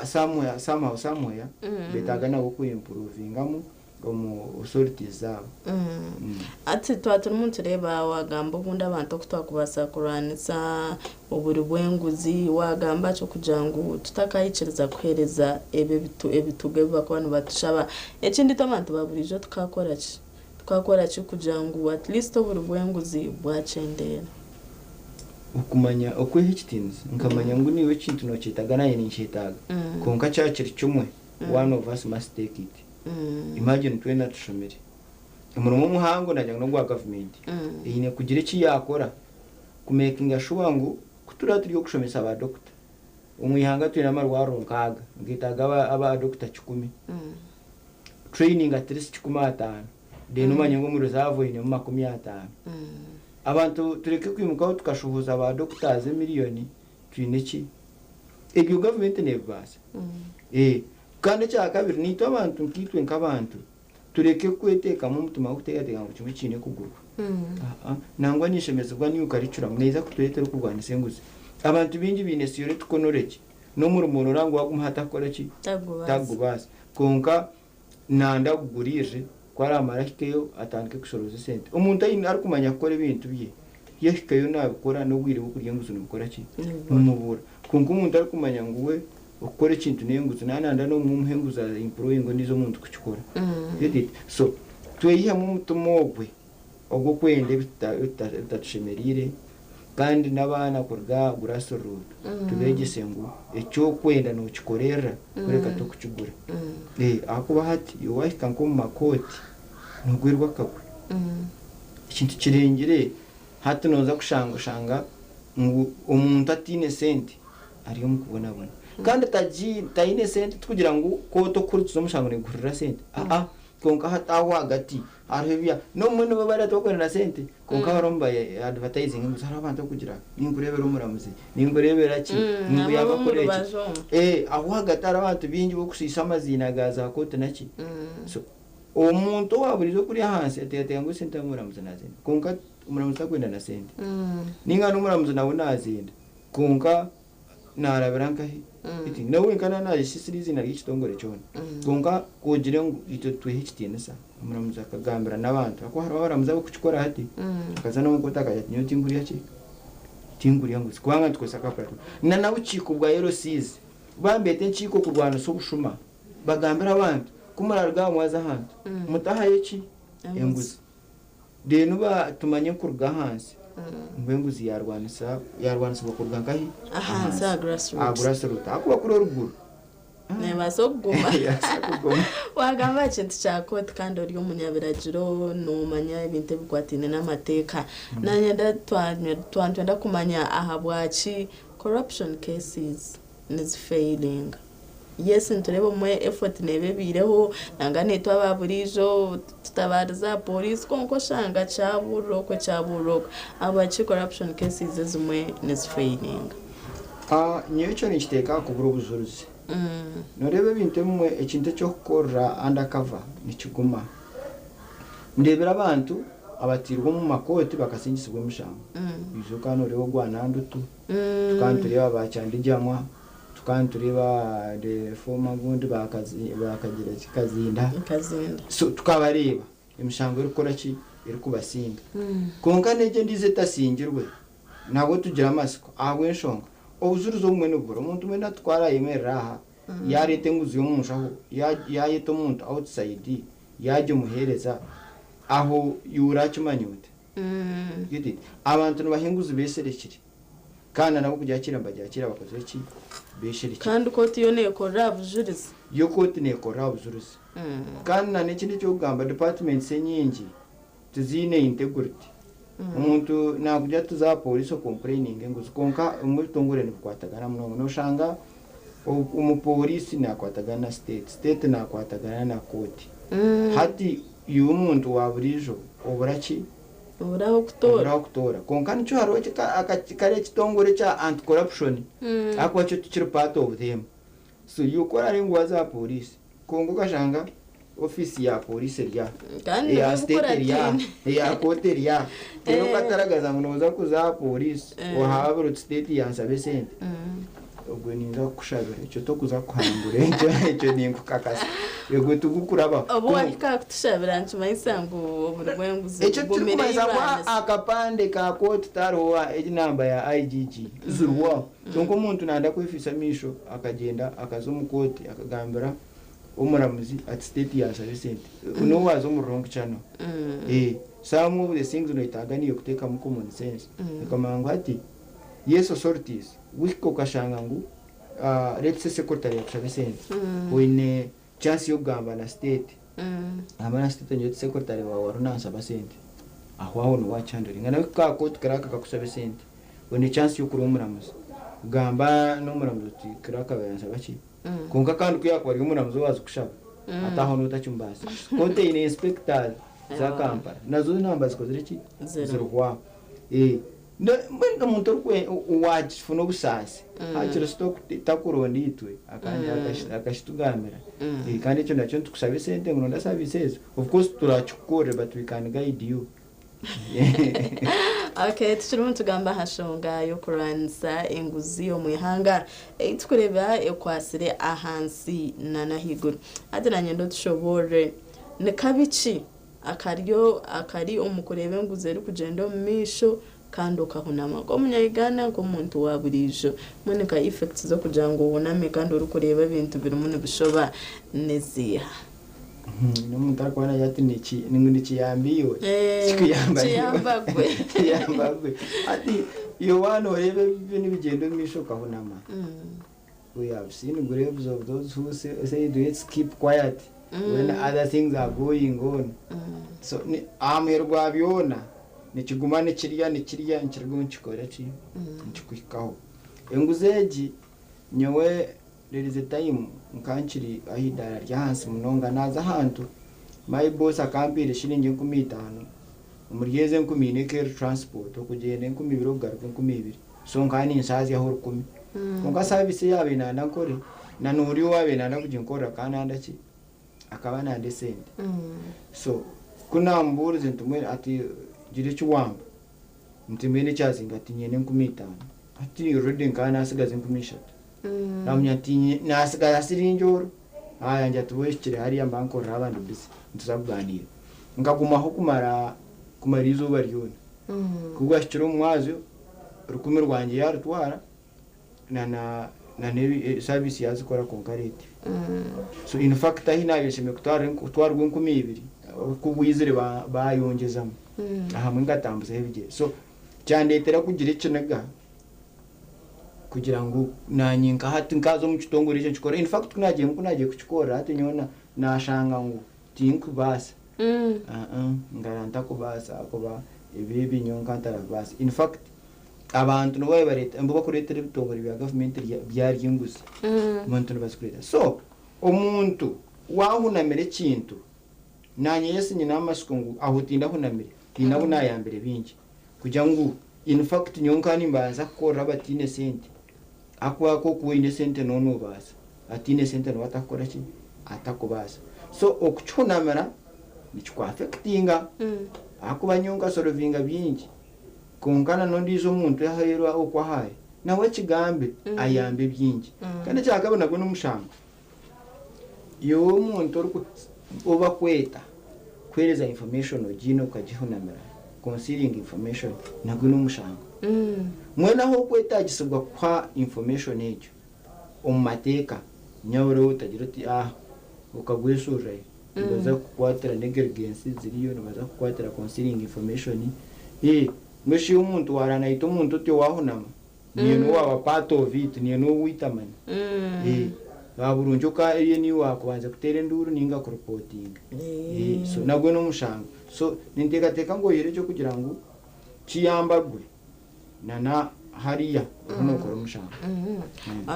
somewhere, somehow, somewhere betaaga nabo ku improvingamu. omu authorities zaabo. Hati twaba turimu nitureeba waagamba obundi abantu oku twakubaasa kurwanisa oburi bw'enguzi, waagamba ki okugira ngu tutakaikiriza kuheereza ebi ebitugo ebi barikuba nibatushaba. Ekindi itwe abantu ba buriijo tukaakora ki? Tukaakora ki kugira ngu at least oburi bw'enguzi bwakyendeera? Okumanya okweha ekitiinisa, nkamanya ngu naiwe ekintu nookyetaaga naanye ninkyetaaga kwonka kyaba kiri kimwe one of us must take it. Imagine twena tushomire. Omurimo omuhango nagira ngu n'ogwa gavumenti. Eine kugira eki yaakora ku makinga sure ngu ku turaba turi okushomesa ba doctor, omu ihanga twine amarwariro nkaaga nigetaaga aba doctor kikumi. Training at least 150 then omanye ngu omu reserve oinemu 50. Abantu tureke kwimukaho tukashohoza ba doctors emillion twine ki? Ebyo gavumenti nebibaasa? Kandi ekyakabiri, naitwe abantu nkaitwe nk'abantu tureke kweteekamu omutima gw'okuteekateeka ngu kimwe kiine kugurwa. Aa, nangwa ninshemezibwa New Curriculum neeza kutureetera okurwanisa enguzi. Abantu baingi baine theoretical knowledge n'omurimo noreeba ngu waagumuha takukora ki? Tagubaasa. Tagubaasa. Kwonka nanda aguguriirire, ku araamare ahikeyo atandike kushorooza esente. Omuntu aine arikumanya kukora ebintu bye, yahikayo naabikora n'obwire bw'okurya enguzi nibukora ki? Bumubura. Kwonka omuntu arikumanya ngu we Okukora ekintu n'enguzi nananda n'omwe omuha enguzi a employinga ondiijo omuntu kukikora get it so tweyihemu omutima ogwe ogw'okwenda ebitatushemereire kandi n'abaana kuruga aha grass root tubeegyese ngu eky'okwenda nokikorerera kureka tokukigura ahakuba hati iwe wahika nk'omu makooti nogwerwa akagwe ekintu kirengire hati noza kushanga oshanga ngu omuntu ataine sente ari omu kubonabona kandi taine sente tikugira ngu kooti okuhurikiza omushango neguhurira sente aa kwonka hati aho ahagati hariho ebya n'obumwe nibo bariya tibakwenda na sente kwonka bariho niba advertisinga enguzi hariho abantu abarikugira ninkureebera omuramuzi ninkureebera ki ninkuyamba kukora eki aho ahagati hariho abantu baingi b'okushiisha amaziina ga za kooti naki so omuntu owaburize kuri ahansi ateekateeka ngu esente omuramuzi naazenda kwonka omuramuzi takwenda na sente ninga n'omuramuzi nawe naazenda. Kwonka naarabira nkahi? Iti, Nawe wenka naaba naayesisira eiziina ry'ekitongore kyona. Kwonka ku ogire ngu itwe twehe ekitiinisa, omuramuzi akagambira n'abantu, ahakuba hariho abaramuzi abarikukikora hati, akaza n'omu kooti akagira ati, Nyowe tinkurya ki? Tinkurya nguzi, kubanga nitukozesa ka platform. Na n'obukiiko bwa LCs, bambeeta enkiiko kurwanisa obushuma, bagambire abantu. Ku muraruga aha mwaza ahantu, mutahayo ki? Enguzi. Reero tumanye kuruga ahansi ngu enguzi yarwanisa yarwanisibwa kuruga nkahi? Ahansi, aha grassroots. Aha grassroots. Ahakuba kuri oruguru. Neebaasa okuguma. Neebaasa kuguma. Waagamba aha kintu kya kooti kandi ori omunyabiragiro noomanya ebintu ebikwataine n'amateeka. Naanye twaba nitwenda kumanya ahabwaki corruption cases nizifailinga. Yes nitureeba obumwe effort neeba ebaireho nangwa naitwe aba buriijo tutabaarize aha pooriisi kwonka oshanga kyaburira okwe kyaburira okwe. Ahabwaki corruption cases ezimwe nizifailinga? Nyowe ekyo ninkiteeka aha kubura obujurizi. Nooreeba ebintu ebimwe ekintu eki orikukorera under cover nikiguma. Ndeebire abantu abatairwe omu makooti bakasingisibwa emishango. Oijuka nooreeba ogwa Nandutu, tukaba nitureeba ba Kyandigyamwa, Tukaba nitureeba the former gundi ba bakagira ki Kazinda. Kazinda. So tukabareeba emishango erikukora ki erikubasinga. Kwonka n'egyo endiijo etasingirwe nabwo tugira amatsiko ahabw'enshonga obujurizi obumwe nibubura. Omuntu mwena ku arayemerera aha yareeta enguzi y'omunshaho yayeta omuntu outside yagimuheereza aho iwe orakimanya ota? Get it? Abantu nibaha enguzi beesherekire. Kandi na nabo kugyakira nibagyakira bakozire ki? Beesherekire. Kandi kooti yo neekorera aha bujurizi. Yo kooti neekorera aha bujurizi. Kandi na n'ekindi eky'okugamba departments enyingi tiziine integrity. Omuntu naakugira ati tuze aha pooriisi okompureyininge enguzi kwonka ebimwe ebitongore nibikwatagana munonga. Nooshanga omupooriisi naakwatagana na state, state naakwatagana na kooti. Hati iwe omuntu wa buriijo obura ki? Obura ah'okutoora. Obura ah'okutoora. Kwonka nikyo hariho kariya ekitongore ekya anti corruption ahakuba kyo tikiri part of them. So iwe ku oraare ngu waaza aha pooriisi kwonka okashanga ofiisi ya pooriisi eri aha, Kandi eya nibwo state eri aha, bukurataine. eya kooti eri aha. Reero okataragaza ngu nooza kuza aha pooriisi ohaabire oti state yanshaba esente. Ogwe ninza kukushabira ekyo tokuza kuhangura ekyo ekyo ninkukakasa egwe tigukurabaho. Obu wahika aha kutushabira nikimanyisa ngu oburi bw'enguzi Ekyo bugumire tikirikumanyisa ngu eirwanisa. akapande ka kooti tihariho enamba ya IGG ziriho aho. Kwonka omuntu nayenda kwefiisa amaisho akagyenda akaza omu kooti akagambira omuramuzi ati state yanshaba esente. Niwe waaza omu wrong channel. Some of the things noyetaaga naiwe kuteekamu common sense okamanya ngu hati Yes authorities wihika okashanga ngu let's say secretary yakushaba esente oine chance yokugamba na state gamba na state ongire oti secretary wawe ariho nanshaba sente aho aho niwe wakihandoringa nawe wahika aha court clerk akakushaba esente oine chance yokureba omuramuzi gamba nomuramuzi oti clerk abaire nanshaba ki kwonka kandi kuyakuba ari omuramuzi owazikushaba hati aho notakimubasa court eine inspectors za Kampala nazo enamba zikozire ki ziriho aho. Mbwenu omuntu owaakifuna obusaasi, haakiri shi takuronda itwe akakitugambira. Kandi ekyo nakyo nitukushaba esente ngu ronda service ezo. Of course turakikukorera but we can guide you. Okay, tukirimu nitugamba aha nshonga y'okurwanisa enguzi omu ihanga ei turikureeba ekwatsire ahansi n'ahaiguru. Hati naanye nda otushoboorore ni kabi ki Akaryo akari omu kureeba enguzi erikugyenda omu maisho kandi okahunama nk'omunya-Uganda, nk'omuntu wa buriijo. Mbwenu nka effects z'okugira ngu ohuname kandi orikureeba ebintu birimu nibishoba niziiha? N'omuntu arikuba naagira ati ngu nikiyamba iwe, tikikuyamba iwe. Nikiyamba gwe. Nikiyamba gwe. Hati iwe waaba nooreeba ebibi nibigyenda omu maisho okahunama, We have seen graves of those who said let's keep quiet when other things are going on. So ni- aha muheru gwa byona nikiguma nikirya nikirya nikirugaho nikikora ki nikikuhikaho. Enguzi egi nyowe there is a time nka nkiri aha idaara ry'ahansi munonga naaza ahantu my boss akampiire shiringi 5000 omuri ezo enkumi ina ekaba eri transport okugyenda 2000 okugaruka 2000. So nkaba ninshaazyaho orukumi. Kwonka service ei yaabaire nanda nkore, na n'oriya owaabaire nanda kuginkorera akaba nanda ki? Akaba nanda esente. So ku naamubuurize nti mbwenu ati gira eki wampa, nti mbwenu ekyazinga ati nyine 5000. Hati already nkaba naatsigaza 3000. Naamugira nti naatsigaza siringi oru, yangira ati waahikire hariya mba nkorera abandi busy nituza kugaaniira. Nkagumaho kumara kumara eizooba ryona. Ku gwahikire omu mwazyo, rukumi rwangye yaarutwara na na Na n'ebi service yazikora kwonka rate. So in fact ahi nabiire nshemereire kutwara kutwarwa 2000 ku bwizire bayongyezamu ahamwe nkatambuzaho ebigyere. So kyandetera kugira ekiniga kugira ngu nanye nka hati nkaza omu kitongore ekyo nkikore. In fact kunagiire kunagiire kukikorera hati nyowe nashanga ngu tinkubaasa. Ngara ntakubaasa ahakuba ebi ebi nyowe nka ntarabibaasa. In fact abantu nibo babareeta nibo bakureetera ebitongore bya gavumenti byarya enguzi. Abantu nibazikureetera. So omuntu waahunamira ekintu, naanye yes nyine amatsiko ngu aho tindahunamire, haine abu naayambire baingi kugira ngu in fact nyowe nka nimbanza kukorera abataine sente ahakuba ku orikuba oine esente nooba noobaasa, ataine sente niwe atakukora ki? Atakubaasa. So okukihunamira nikikuaffectinga ahakuba nyowe nkasolovinga bingi kwonka na n'ondiijo omuntu aheeru okwo ahu ari nawe akigambe ayambe bingi. Kandi ekyakabiri nagwo n'omushango, iwe omuntu oriku ou bakweta kuheereza information ogiine okagihunamira, concealing information, nagwo n'omushango. Mbwenu ahu orikwetaagisibwa kuha information egyo omu mateeka, nyabura otagira oti ah okagweshurirayo, nibaza kukukwatira negligence ziriyo, nibaza kukukwatira concealing information, eh mbwenu shi omuntu waaraba naita omuntu otyo waahunama, niiwe niwe waaba part of it, niiwe niwe owaita manya. Eh, ba burungi oka eriyo niiwe waakubanza kuteera enduuru ninga kuripotinga. Eh, so nagwo n'omushango. So ninteekateeka ngu oihireho eky'okugira ngu kiyambagwe na na hariya oriho nookora omushango.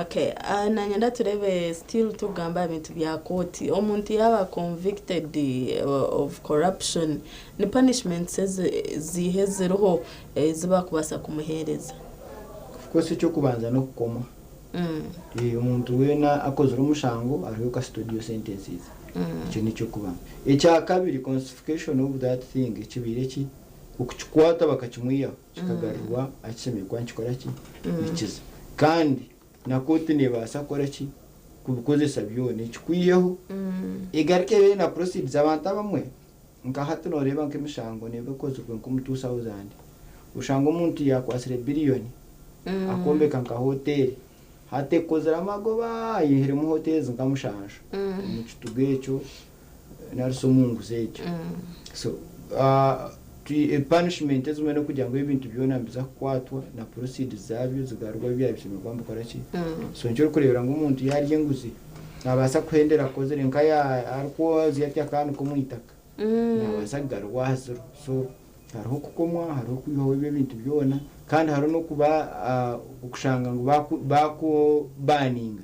Okay, ah, nanyenda turebe still tugamba aha bintu bya kooti. Omuntu yaaba convicted of corruption, ni punishments ezi ziiha eziriho ezi bakubaasa kumuheereza? Of course eky'okubanza n'okukomwa. Eh, omuntu weena akozire omushango hariho custodial sentences. Ekyo n'eky'okubanza. Ekyakabiri consification of that thing ekibaire ki okukikwata bakakimwihaho kikagarurirwa ahu kishemereire kuba nikikora ki? Nikiza. Kandi na kooti neebaasa kukora ki? Kubikozesa byona ekikwiheho egaruke ebe na proceeds. Abantu abamwe nka hati nooreeba nk'emishango neeba ekozirwe nk'omu 2000 oshanga omuntu yaakwatsire biliyoni akombeka nka hoteeri hati ekozire amagoba ayihiremu hoteeri nka mushanju omu kituga ekyo nari shi omu nguzi egyo. So punishment ezimwe n'okugira ngu ebintu byona nibiza kukwatwa na proceeds zaabyo zigarurwe ahu byaba bishemereire kuba nibikora ki. So nikyo orikureebera ngu omuntu yaarya enguzi naabaasa kuhendera akozire nka arikwozya ati akaanika omu itaka naabaasa kugarurwa aha ziro. So hariho okukomwa, hariho okwihwaho ebyo ebintu byona kandi hariho n'okuba okushanga ngu baakubaninga.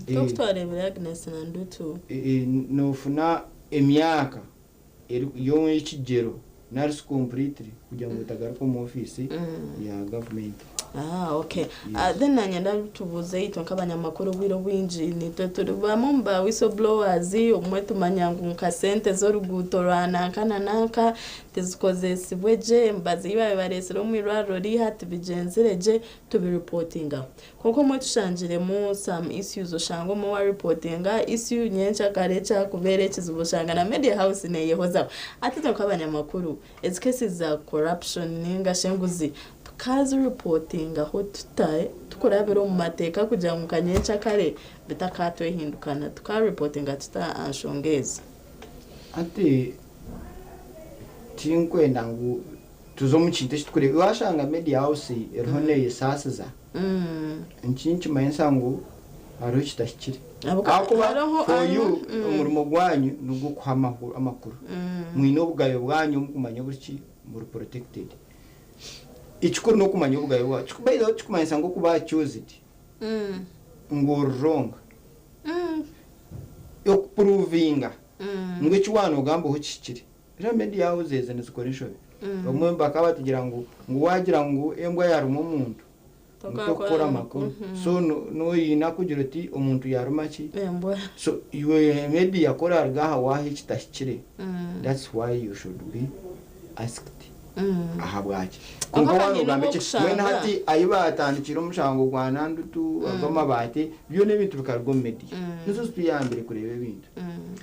Nk'oku twareebire Agnes Nandutu. Noofuna emyaka y'ekigyero nari shi completely kugira ngu otagaruka omu ofiisi ya gavumenti. Ah, okay. Ah, then nanyenda tubuuze itwe nk'abanyamakuru obwire obwingi nitwe turi bamwe omu ba whistleblowers obumwe tumanya ngu nka sente z'oruguuto rwa nanka na nanka tizikozesibwe gye emibazi ei baabaire bareetsire omu irwariro riiha tibigyenzire gye tubiripotingaho. Kwonka obumwe tushangiremu some issues oshanga omwe waripotinga issue nyenkyakare ekyakubeera ekizibu oshanga na media house neeyehozaho. Hati itwe nk'abanyamakuru ezi cases za corruption ninga shi enguzi tukaziripotingaho tuta tukurabira omu mateeka kugira ngu nka nyenkyakare bitakatwehindukana tukaripotinga tuta aha nshonga ezi? Hati tinkwenda ngu tuze omu kintu eki tukureeba. Waashanga media house eriho neeyesaasiza, nikimanyisa ngu hariho ekitahikire. Ahakuba for you omurimo gwanyu nigw'okuha amakuru. Mwine obugabe bwanyu omu kumanya buri ki buri protected. Ekikuru n'okumanya obugabe bwawe. By the way tikikumanyisa ngu okuba accused ngu ori wrong. Okuprovinga ngu eki waanogambaho kihikire. Reero media house ezi nizikora enshobe. Obumwe bakaba batugira ngu ngu waagira ngu embwa yaaruma omuntu ngu tokukora amakuru. So noyina kugira oti omuntu yaaruma ki? Embwa. So iwe media ku oraruga aha waaha ekitahikire, that's why you should be asked. Ahabwaki? Kwonka Kwonka waanogamba eki nyine mbwenu okusanga. hati ahi baatandikire omushango gwa Nandutu ogw'amabaati byona ebintu bikaruga omu media. Nizo zituyambire kureeba ebintu.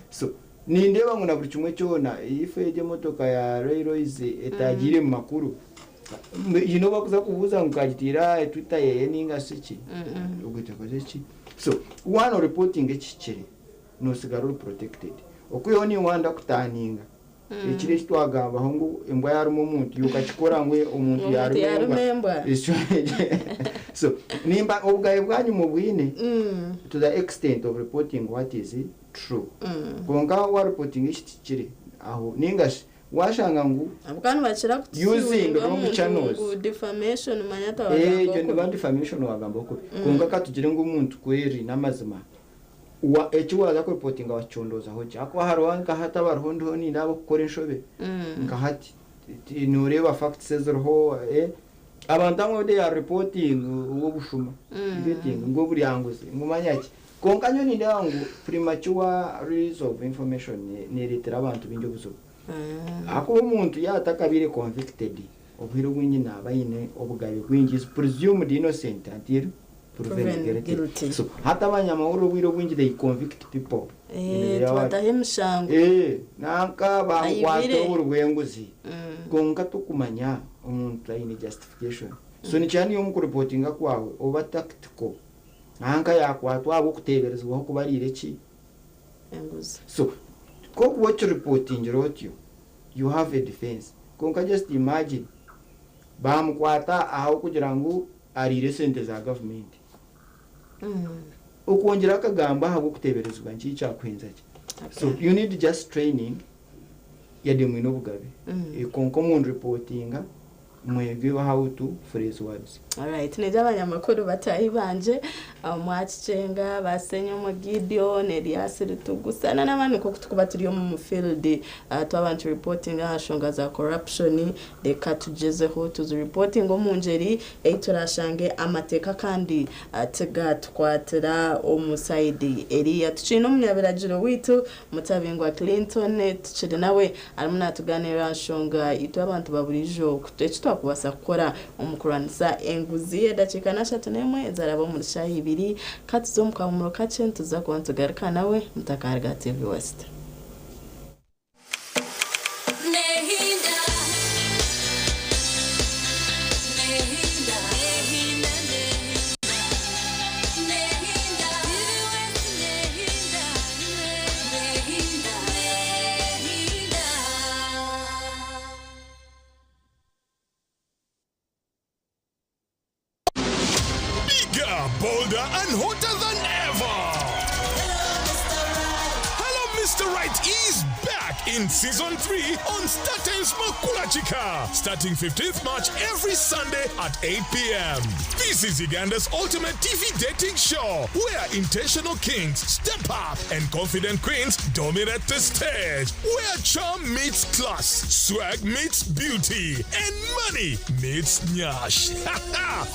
So nindeeba ngu na buri kimwe kyona if egyo emotoka ya Rolls Royce etagiire mu makuru. Haine obu barikuza kubuuza ngu kagiteire aha Twitter yeye ninga shi ki, ogwo takozire ki. So waaba norepotinga ekihikire, nosigara ori protected. Okwihaho niiwe waayenda kutaninga, ekiro eki twagambaho ngu embwa yaruma omuntu, iwe okakikora ngu omuntu yaruma embwa. So nimba obugabe bwanyu mubwine to the extent of reporting what is true. Kwonka warepotinga ekitihikire, aho ninga shi Washanga ngu Ahabw'okuba nibakira using kutusiinga wrong omuntu channels. ngu defamation manya tawagamba Egyo niba okubi. defamation wagamba okubi. Kwonka katugire ngu omuntu ku eri n'amazima, wa eki waza kureportinga wakicondoozaho gye. Ahakuba hariho nka hati abariho ndiho nindeeba abakukora enshobe nka hati noreeba facts eziriho abantu abamwe they are reporting ngu obushuma, you getting, ngu oburyanguzi ngu manya ki. Kwonka nyowe nindeeba ngu premature release of information neretera abantu baingi obuzibu. Ahakuba omuntu yaaba atakabaire convicted, obwire obwingi naaba aine obugabe bwingi, is presumed innocent until proven guilty. So hati abanyamahurire obwire obwingi they convict people. Tubataho emishango. Nanka bamukwata oburi bw'enguzi. Kwonka tokumanya omuntu aine justification. So nikihana niiwe omu kureportinga kwawe oba tactical. Nanka yakwatwa ahabw'okuteeberezibwaho kuba ariire ki? Enguzi. So, ku orikuba okiripotingire otyo, you have a defence. Kwonka just imagine, baamukwata ahabw'okugira ngu ariire esente za gavumenti. Okwongyera akagamba ahabw'okuteeberezibwa niki kyakuhenza ki? So, you need just training, yade mwine obugabe, kwonka omu ripotinga, Mwege how to phrase words. Alright, neija abanyamakuru bataahi bangye, Mwakikyenga, ba Ssenyomo Gideon, Elias Rutugusana n'abandi nk'oku turikuba turi omu field twaba nitu reportinga aha nshonga za corruption, reka tugyezeho tuzi reportinge omu ngyeri ei turashange amateeka kandi tigatukwatira omu sayidi eriya. Tukiine omunyabiragiro waitu Mutabingwa Clinton tukiri nawe arimu natuganirira aha nshonga itwe abantu baburijo eki twakubasa kukora omu kurwanisa enguzi. Edakiika n'ashatu n'emwe ezaraba omuri shaaha ibiri katuze omu kahumuro kakye nituza kuba nitugaruka nawe mutakaruga aha TV West. Bigger, bolder, and hotter than ever! Hello, Mr. Right is back in season 3 on StarTimes Makulachika, starting 15th March every Sunday at 8 p.m. This is Uganda's ultimate TV dating show where intentional kings step up and confident queens dominate the stage, where charm meets class, swag meets beauty, and money meets nyash.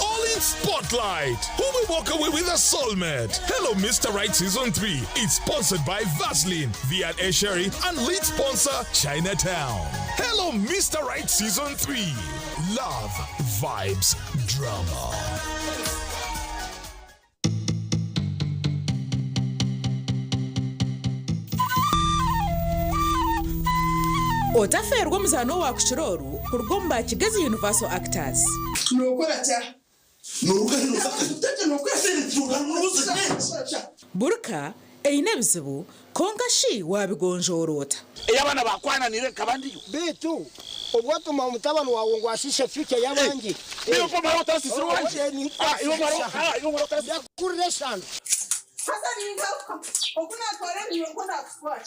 All in spotlight. Who will walk away with a soulmate? Hello, Mr. Right Season 3 is sponsored by Vaseline, V&A Sherry, and lead sponsor Chinatown. Hello, Mr. Right Season 3. Love, vibes, drama. Otafeerwa omuzaano owa kukira oru kuruga omu ba Kigezi Universal Actors. Buri ka eine ebizibu, kwonka shi waabigonjoora ota? Ei abaana baakwananiire nkaba ndiyo. Beitu obu watuma mutabani waawe ngu ashiishe future y'abandi. Ndakurira eshano. Haza ningaruka oku naatwara ebinywa nikwo naakutwara.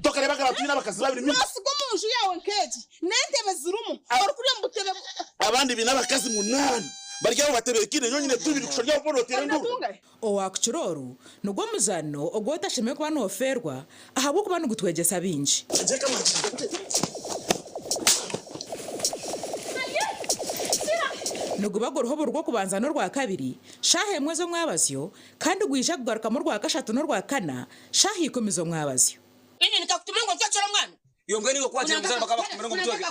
Tokareebaga batwine abakazi babiri mingi. Noosiga omu nju yaawe nk'egi n'entebe zirimu, orikurya omu butebe. Abandi baine abakazi munaana bari aho batebeekaine, nyowe nyine tubiri kusha ori aho boona oteera enduuru. Owaakukira oru nigwo muzaano ogu otashemereire kuba noofeerwa ahabw'okuba nigutwegyesa bingi. Niguba guriho buri Rwokubanza n'Orwakabiri shaaha emwe z'omwabazyo kandi gwija kugarukamu Orwakashatu n'Orwakana shaaha ikumi z'omwabazyo. Inye nikakutuma ngu ontwekere omwana. Iwe mbwenu iwe okwatire omuzaire bakaba bakutumire ngu omutweke.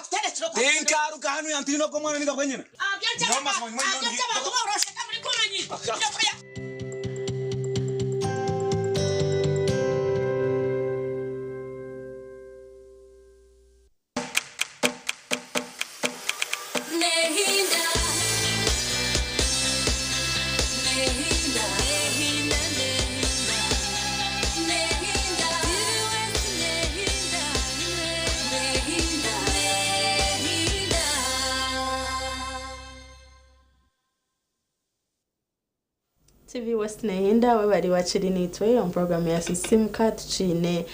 Tinkaruga hanu yantiina ogwo mwana ninga bwenyine. Nyowe mazima nyuma nyowe ndi. TV West nehinda we bari bakiri nitwe omu programu ya Sisimuka tukiine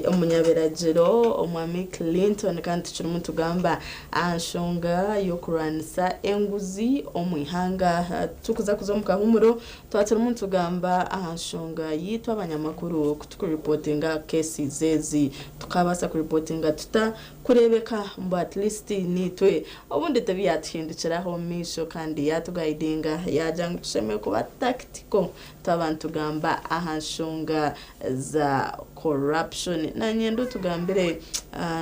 omunyabiragiro omwami Clinton kandi tukirimu tugamba aha nshonga y'okurwanisa enguzi omu ihanga. Tukuza kuza omu kahumuro twaturimu nitugamba aha nshonga yitu abanyamakuru oku tukuripotinga cases ezi tukabaasa kuripotinga tuta kureebeka mbu at least nitwe obundi tebiyatuhindukiraho omu maisho kandi yatugayidinga yagira ngu tushemereire kuba tactical twaba nitugamba aha nshonga za corruption. Nanye tugambire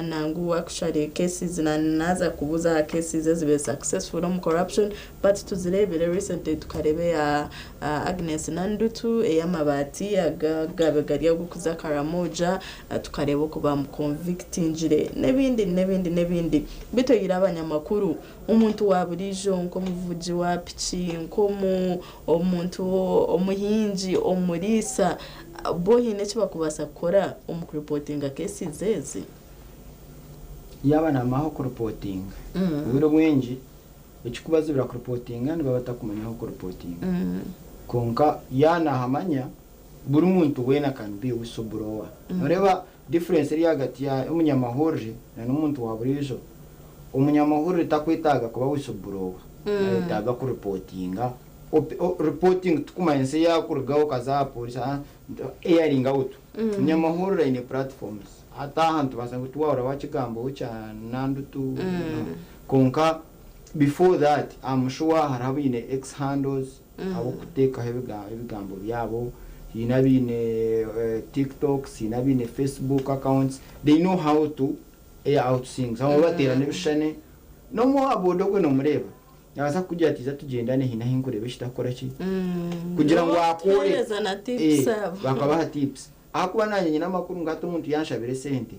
nangu actually cases na naza kubuza aha cases ezibe successful omu corruption, but tuzirebere recently tukarebe ya Agnes Nandutu ey'amabaati agabe gari agokuza Karamoja, tukareba oku bamuconvictingire n'ebindi n'ebindi n'ebindi. Bitoyire abanyamakuru, omuntu wa burijo nk'omuvugi wa piki, nk'omu omuntu omuhingi, omuriisa, bo hiine eki bakubaasa kukora omu kuripotinga cases ezi? Yaba namaho kuripotinga, obwire bwingi ekikubazibira kuripotinga nibaba batakumanya aho kuripotinga. Konka yanahamanya, buri muntu weena can be a whistleblower. Noreeba difference eri hagati ya omunyamahurire na n'omuntu wa burijo, omunyamahurire takwetaaga kuba whistleblower, ayetaaga kuripotinga. Reporting tukumanya ensi yakurugaho okaza aha polisi airing out. Omunyamahurire aine platforms hati aha nitubaasa ngu tuwahura wakigambaho kya Nandutu. Konka before that, I'm sure hariho abaine X handles abokuteekaho ebigambo byabo, hiine abaine TikToks, hiine abaine Facebook accounts. They know how to air out things. Abamwe bateera n'ebishushani n'omu aboda ogwe nomureeba nabaasa kukugira ati, "Iza tugyendane, hiine ahu nkureeba ekitakukora ki," kugira ngu akore. Kuhereza na tips abo. Bakabaha tips, ahakuba nanye nyine amakuru ngu hati omuntu yanshabire esente,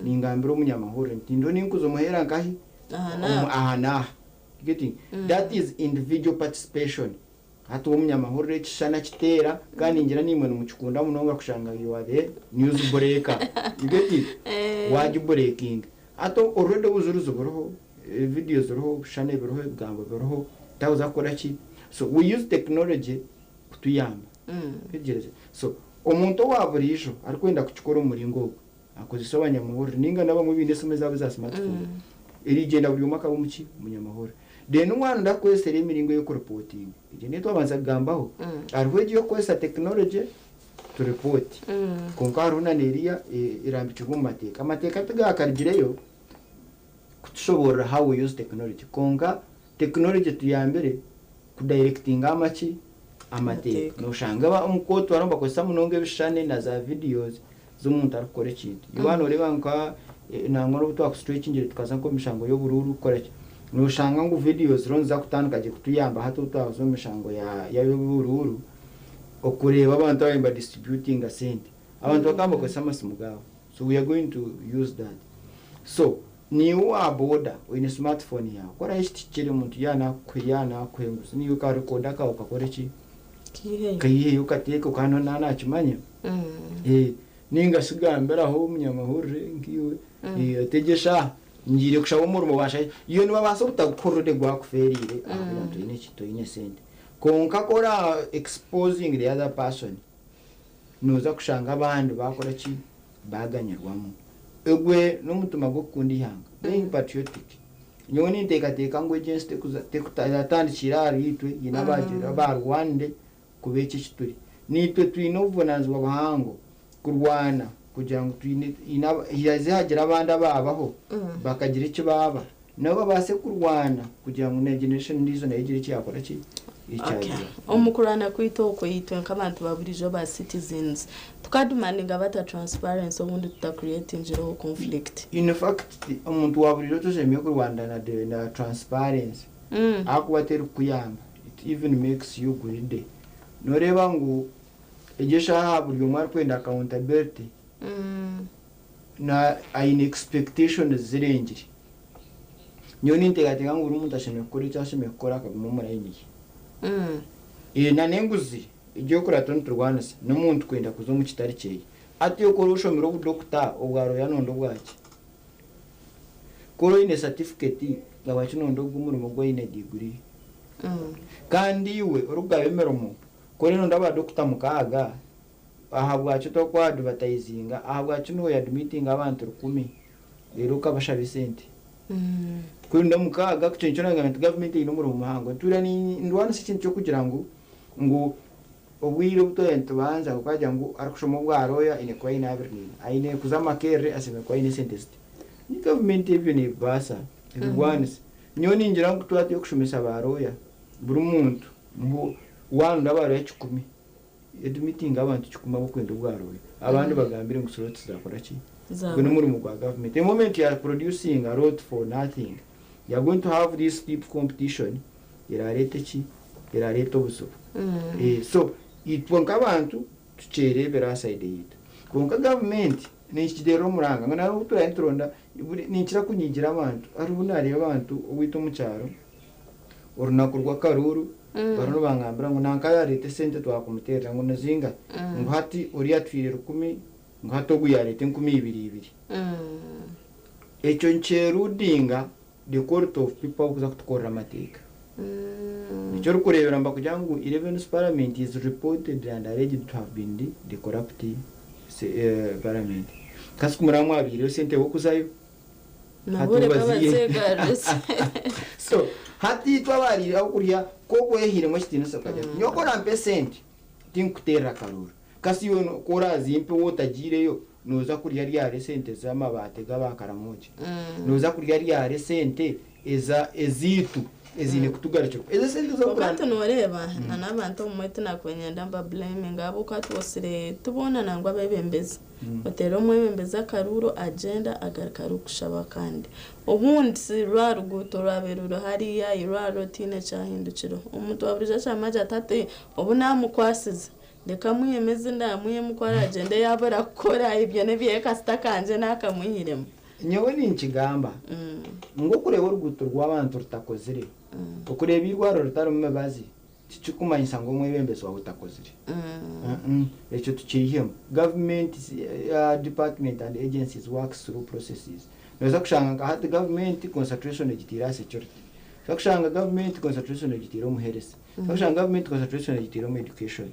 ningambira omunyamahurire nti ndo ninkuza omuheera nkahi. Aha n'aha. Aha n'aha. Getting that is individual participation. Hati omunyamahurire ekishushani akiteera, kandi ngira nimwe nimukikunda munonga kushanga you are the news breaker. You get it? Wagibreaking hati already obujurizi buriho, video ziriho, obushushani biriho, ebigambo biriho, tabuza kukora ki. So we use technology kutuyamba. Tegereza. So omuntu owa burijo arikwenda kukikora omu muringo ogwo akozesa abanyamahurire ninga n'abamwe baine esimu ezaabo za smartphone, erigenda buri omwe akaba omuki omunyamahurire. Then omwana ndakukozesera emiringo y'okuripotinga egyo niyo twabanza kugambaho. Hariho egyo y'okukozesa technology to report, konka hariho na n'eriya erambikirwe omu mateeka. Amateeka tigakarigireyo kutushoborera how we use technology, konka technology tuyambire kudirectinga amaki amateeka. Noshanga omu kooti barimu bakozesa munonga ebishushani na za videos z'omuntu arikukora ekintu. Iwe noreeba nka nangwa n'obu twakusitrekingire tukaza nk'omu mishango y'oburuuru kukora ki, noshanga ngu videos ziriho niza kutandika gye kutuyamba hati obu twaza omu mishango y'oburuuru okureeba abantu ababaire nibadistributinga sente, abantu bakaba nibakozesa amasimu gaabo. So we are going to use that. So niiwe wa boda oine smartphone yaawe, koraho ekiti kiri omuntu yaanakuha enguzi, niiwe karekoda kawe kakore ki, kaiheyo kateeke kandi naanakimanya. Ninga sigambiraho omunyamahurire nkiwe, otegyesha ngiire kushaba omurimo basha iyo nibabaasa obutakukorere gwakuferiire ahakugira ngu toine ki, toine sente. Konka kora exposing the other person, noza kushanga abandi bakora ki, baganyirwamu. Egwe n'omutima gw'okukunda ihanga, being patriotic, nyowe ninteekateeka ngu egi ensi yatandikire ahari itwe, hiine abarwanire kuba eki ekituri nitwe. Twine obuvunanizibwa buhango kurwana kugira ngu twine haze hagira abandi ababaho bakagira eki baaba nabo babaase kurwana kugira ngu na generation endiijo nayo egire eki yakora ki ekyagira. Omu kurwana kwaitu okwo itwe nk'abantu ba burijo ba citizens tukademandinga bata transparency obundi tutacreatingireho conflict? In fact, omuntu wa burijo toshemeye kurwana na transparency, ahakuba terikukuyamba. It even makes you greedy. Noreeba ngu egyo eshaaha buri omwe arikwenda accountability na aine expectations zirengire. Nyowe ninteekateeka ngu buri muntu ashemereire kukora eki ashemereire kukora akaguma omu line ye. Na n'enguzi egyokurata niturwanisa n'omuntu kwenda kuza omu kitari kyeye. Ati okora oshomire obudokita obwa roya nonda obwaki, kora oine certificate abaki nonda ogwo omurimo gwaine degree, kandi iwe orikugaba emirimo. Kuri noronda abadokita 6, ahabwaki otakuadvertisinga, ahabwaki noyadmittinga abantu 1000 reero okabashaba esente? Kurinda 6 kukyo nikyo nagamba nti gavumenti eine omurimo muhango. Ntuura ndwanisa ekintu ky'okugira ngu obwire obu twaba nitubanza bukagira ngu arikushoma obwa lawyer aine kuba aine 24, aine kuza Makerere ashemereire kuba aine esente ziti. Ni gavumenti ebyo nebibaasa, ebirwanisa. Nyowe ningira ngu twaba turi kushomesa ba lawyer, buri muntu ngu waronda aba lawyer 100, admittinga abantu 100 ab'okwenda obwa lawyer, abandi bagambire ngu slots zakora ki? Gwe n'omurimo gwa gavumenti. The moment you are producing a lot for nothing, you are going to have this deep competition erareeta ki? Erareeta obuzibu. So itwe nk'abantu tukyereebera aha side yaitu. Kwonka gavumenti nekigireera omuranga ngu nari obu turaabe nituronda ninkira kunyigira abantu. Hariho obu naareeba abantu owaitu omu kyaro orunaku rw'akaruuru bariho nibangambira ngu nanka yaareeta esente twakumuteerera ngu nizingahi? Ngu hati oriya atuhaire 1000, ngu hati ogu yaareeta 2000 ibiri. Ekyo nikyerudinga the quality of people abakuza kutukorera amateeka. Nikyo orikureebera nibakugira ngu 11th parliament is reported and alleged to have been the corrupt parliament. Kasi ku muraba mwabaihireyo sente b'okuzayo, hati Nabo reka baziihe. bazeegarurize. So hati itwe abariire ahu kurya k'okwehiiremu ekitiinisa okagira oti nyowe ku orampe esente tinkukuteerera akaruuru. Kasi iwe ku orazimpe wotagiireyo nooza kurya ryari esente z'amabaati g'abakaramoja? Nooza kurya ryari esente eza eziitu eziine kutugarukirwa? Ezo esente Kwonka z'okuranda. Noreeba na n'abantu obumwe tinakwenda mba blaming ahabw'okuba twosire tuboona nangwa abebembezi, oteera omwebembezi akaruuru, agyenda, agaruka arikushaba, kandi obundi si rwa ruguuto rwabe ruri hariya irwariro tiine kyahindukire. Omuntu wa burijo akyamanya ati ati obu namukwasize, reka mwiyemeze ndamwihemu, ku aragyende yabura kukora ibyo nebye, kasita kangye nakamwihiremu. Nyowe ninkigamba ngu okureeba oruguuto rw'abantu rutakozire, okureeba irwariro ritarimu mibazi, tikikumanyisa ngu omwebembezi wawe utakozire. Ekyo tukiihemu. Government department and agencies works through processes. Noza kushanga nka hati government concentration egitiire aha security, oza kushanga government concentration egitiire omu health, oza kushanga government concentration egitiire omu education.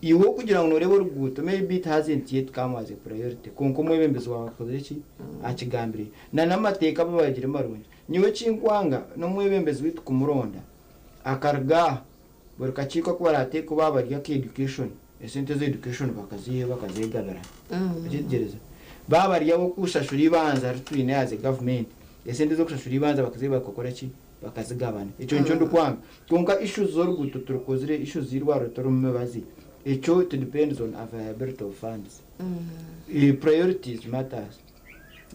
Iwe okugira ngu noreeba oruguuto, maybe it hasn't yet come as a priority, kwonka omwebembezi wawe akozire ki? Akigambire. Na n'amateeka babagire marungi. Nyowe kinkwanga n'omwebembezi waitu kumuronda akaruga aha, buri kakiiko aku barateeka baba bari aka education, esente za education bakaziiha bakazegabira. Okyetegereza, baba bari ab'okushashura ibanja ritwine as a government, esente z'okushashura ibanja bakaziiha bakakora ki? Bakazigabana. Ekyo nikyo ndikwanga. Kwonka issues z'oruguuto turukozire, issues z'irwariro turimu mibazi, ekyo it depends on availability of funds. Priorities matters.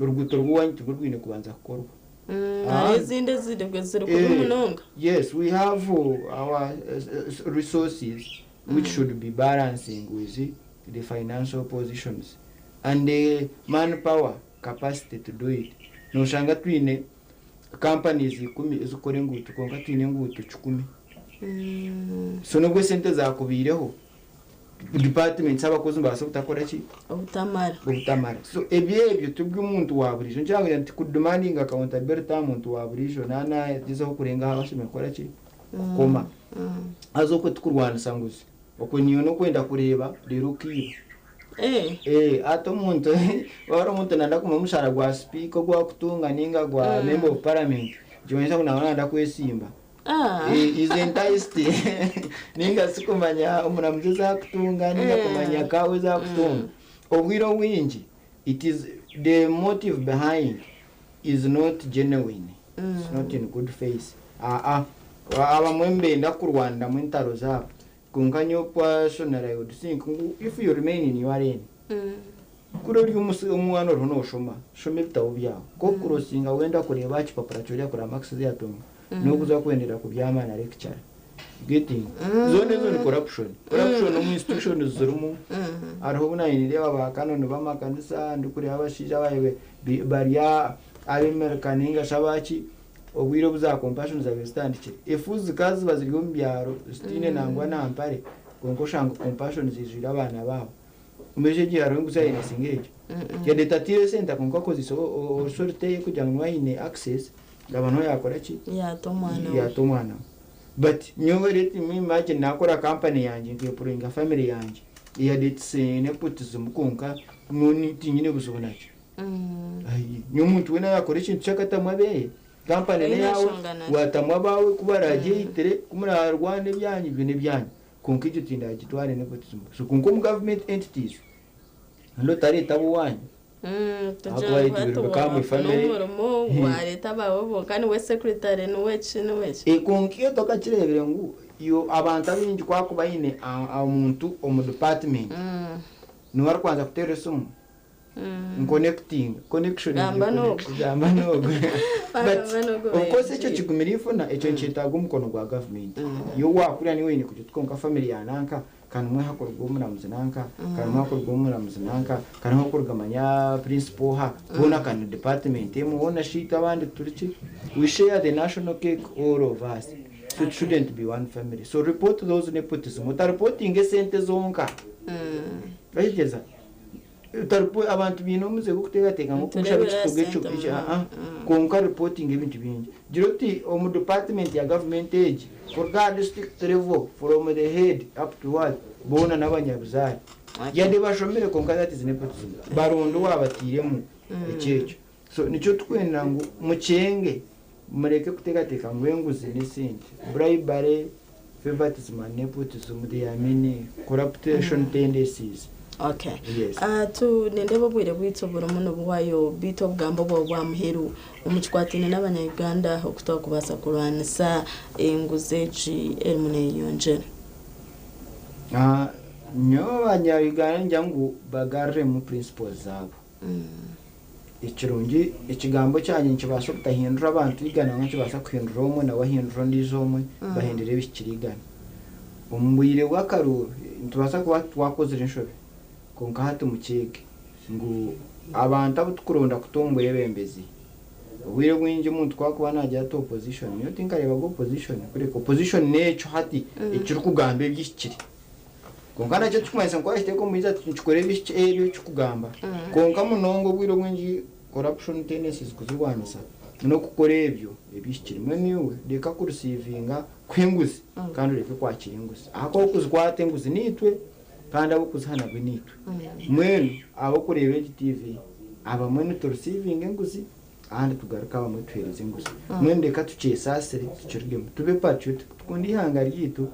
Oruguuto rw'owanyu tirwo rwine kubanza kukorwa. Hariho ezindi eziri ziri kubi munonga. Yes, we have our resources which should be balancing with the financial positions and the manpower capacity to do it. Noshanga twine companies 10 ezikukora enguuto, kwonka twine enguuto 100. So nubwo esente zakubiireho, departments abakozi nibabaasa obutakora ki? Obutamara. Obutamara. So ebyo tibyo omuntu wa burijo nkiragira nti kudemanding accountability aha muntu wa burijo nanagyezaho kurenga aho ashemereire kukora ki? Kukoma. Haza okwe tikurwanisa nguzi, okwe niyo n'okwenda kureeba reero okiiba. Ati omuntu wari omuntu nanda kumanya omushara gwa speaker ogwakutunga ninga gwa member of parliament, nikimanyisa ngu nawe nanda kwesimba. Is enticed, ninga si kumanya omuramuzi ezakutunga ninga kumanya kawe ezakutunga. Obwire obwingi it is the motive behind is not genuine, it's not in good faith. Aa abamwe mbenda kurwaniramu entaro zaabo. Kwonka nyowe personally I would think ngu if you remain in your lane, kuri ori omwana oriho noshoma, shoma ebitabo byawe. Nk'okukurosinga wenda kureeba aha kipapura kyoriya kureba marks eziyatunga, n'okuza kwendera kubyama na lecturer, getting zoona ezo ni corruption. Corruption omu institutions zirimu. Hariho obu naanye nindeeba bakanoni b'amakanisa, ndikureeba abashaija abaye bari ab'emerika ninga shi abaki, obwire obu za Compassion zabaire zitandikire, efu zikaba ziba ziri omu byaro zitiine nangwa na mpare, kwonka oshanga Compassion zijwire abaana baabo. Mbwenu egi hariho enguzi aine esinga egyo? Yade tatiire esente, kwonka akozesa authority ye kugira ngu niwe aine access, ngaba niwe yakora ki? Yata omwana we. Yata omwana we. But nyowe let me imagine nakora company yangye nka-employinga family yangye yade it's nepotism kwonka nyowe tinyine buzibu nakyo. Nyowe omuntu weena yakora ekintu kye akatamu abeye, company Oyine neyawe, enshonga nakyo. watamu abaawe ku baragyeyitire, ku murarwana ebyanyu ebyo nebyanyu. Kwonka egyo tindagitware nepotism. So kwonka omu government entities, handi otareeta ab'owaanyu. Ahakuba Tugira ngu it will hati become a waafuna family. omurimo wareeta abaawe bonka niwe secretary niwe ki niwe ki. Kwonka iyo tokakireebire ngu yo abantu abaingi ku akuba aine omuntu omu department niwe arikubanza kuteera esimu nconnectinga connection Gamba n'ogwo. Gamba n'ogwo. But Gamba n'ogwo of course ekyo bayegire. kigumire ifuna ekyo nikyetaaga omukono gwa government. Yo wakurira niwe oine kugira oti kwonka family ya nanka kanimwe hakuruga omuramuzi nanka, kanimwe hakuruga omuramuzi nanka, kanimwe hakuruga manya principal oha, boona kani department emwe hoona shi itwe abandi turi ki? We share the national cake all of us. So it shouldn't be one family. So report those nepotism. Otareportinga esente zonka. Oteegyereza? Otaripo abantu baine omuze gw'okuteekateeka ngu okushaba Nitureebera ekituga ekyo sente ekyo munonga. aa kwonka reportinga ebintu bingi. Gira oti omu department ya government egi kuruga aha district level from the head up to what boona n'abanyabuzaare. Yade bashomire kwonka that is nepotism. Baronde owaabatairemu ekyo ekyo. So nikyo turikwenda ngu mukyenge mureke kuteekateeka ngu enguzi n'esente. Bribery, favouritism and nepotism they are many corruption tendencies. Okay. Yes. Ah, tu nindeeba obwire bwaitu burimu nibuhwayo beitu obugambo bwawe bwa muheru omu kikwataine n'abanya-Uganda oku twakubaasa kurwanisa enguzi egi erimu neeyeyongyera. Ah, nyowe abanya-Uganda ningira ngu bagaruremu principles zaabo. Ekirungi ekigambo kyangye nikibaasa obutahindura abantu igana kwonka nikibaasa kuhindura omwe nawe ahindura ondiijo omwe bahindura ebihikire igana. Omu bwire bw'akaruuru nitubaasa kuba twakozire enshobe kwonka hati mukyege ngu abantu abu turikuronda kuta omu bwebembezi obwire obwingi omuntu ku arikuba naagira ati opposition nyowe tinkareebaga opposition kureka opposition n'ekyo hati ekirikugamba ebihikire. Kwonka nakyo tikikumanyisa ngu ku waakiteeka omu maizi ati nikikora ebyo ekirikugamba. Kwonka munonga obwire obwingi corruption tendencies kuzirwanisa n'okukora ebyo ebihikire. Mbwenu iwe reka kurusiivinga kuha enguzi kandi oreke kwakira enguzi. Ahakuba ab'okuzikwata enguzi niitwe kandi ab'okuziha nabwe niitwe. Mbwenu ab'okureeba egi TV abamwe niturusiivinga enguzi ahandi tugaruka abamwe tuheereza enguzi. Mbwenu reka tukyesaasire tukirugemu tube patriotic tukunde eihanga ryaitu,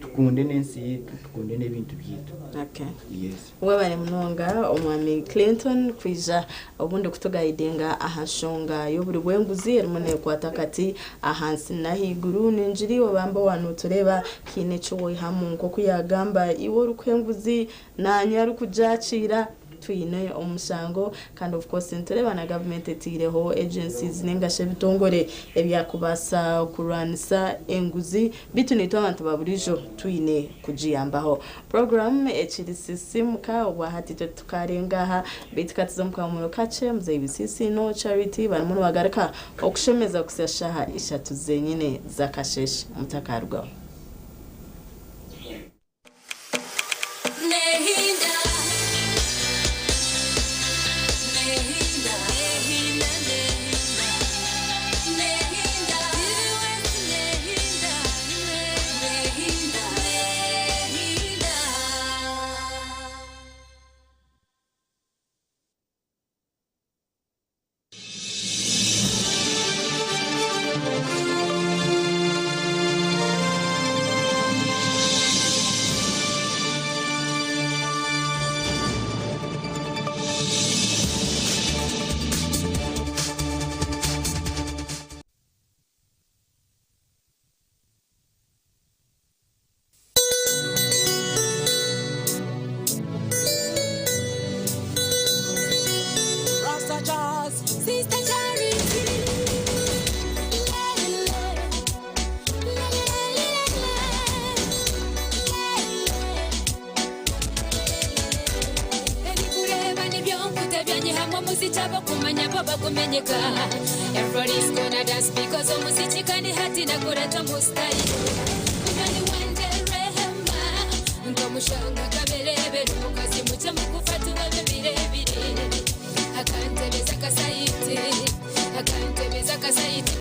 tukunde n'ensi yaitu, tukunde n'ebintu byaitu. Okay. Yes. Webare munonga omwami Clinton kwija obundi kutugayidinga aha nshonga y'oburi bw'enguzi erimu neekwata akati ahansi n'ahaiguru. Ningira iwe bambe waaba nootureeba haine eki waihamu nk'oku yaagamba iwe orikuha enguzi naanye arikugyakiira twine omushango kandi of course nitureeba na gavumenti etaireho agencies ninga shi ebitongore ebyakubaasa kurwanisa enguzi beitu naitwe abantu ba buriijo twine kugiyambaho. Program ekiri Sisimuka obwa hati itwe tukarenga aha beitu katuze omu kahumuro kakye Muzeeyi Bisiisino Charity barimu nibagaruka okushemeza kuhitsya shaaha ishatu zenyine z'akasheeshe mutakarugaho. Rasta Jazz, Sister Charity. Ebikureba nibyonkuta byanyihamu omuziki abokumanya bo bagumenyeka. Everybody's gonna dance because omuziki kandi hati nakureta mu style. Munywani wanje Rehema nkomushanga kaberebere omukazi mukye mukufata webe birebire akantebeza akasayiti akantebeza akasayiti.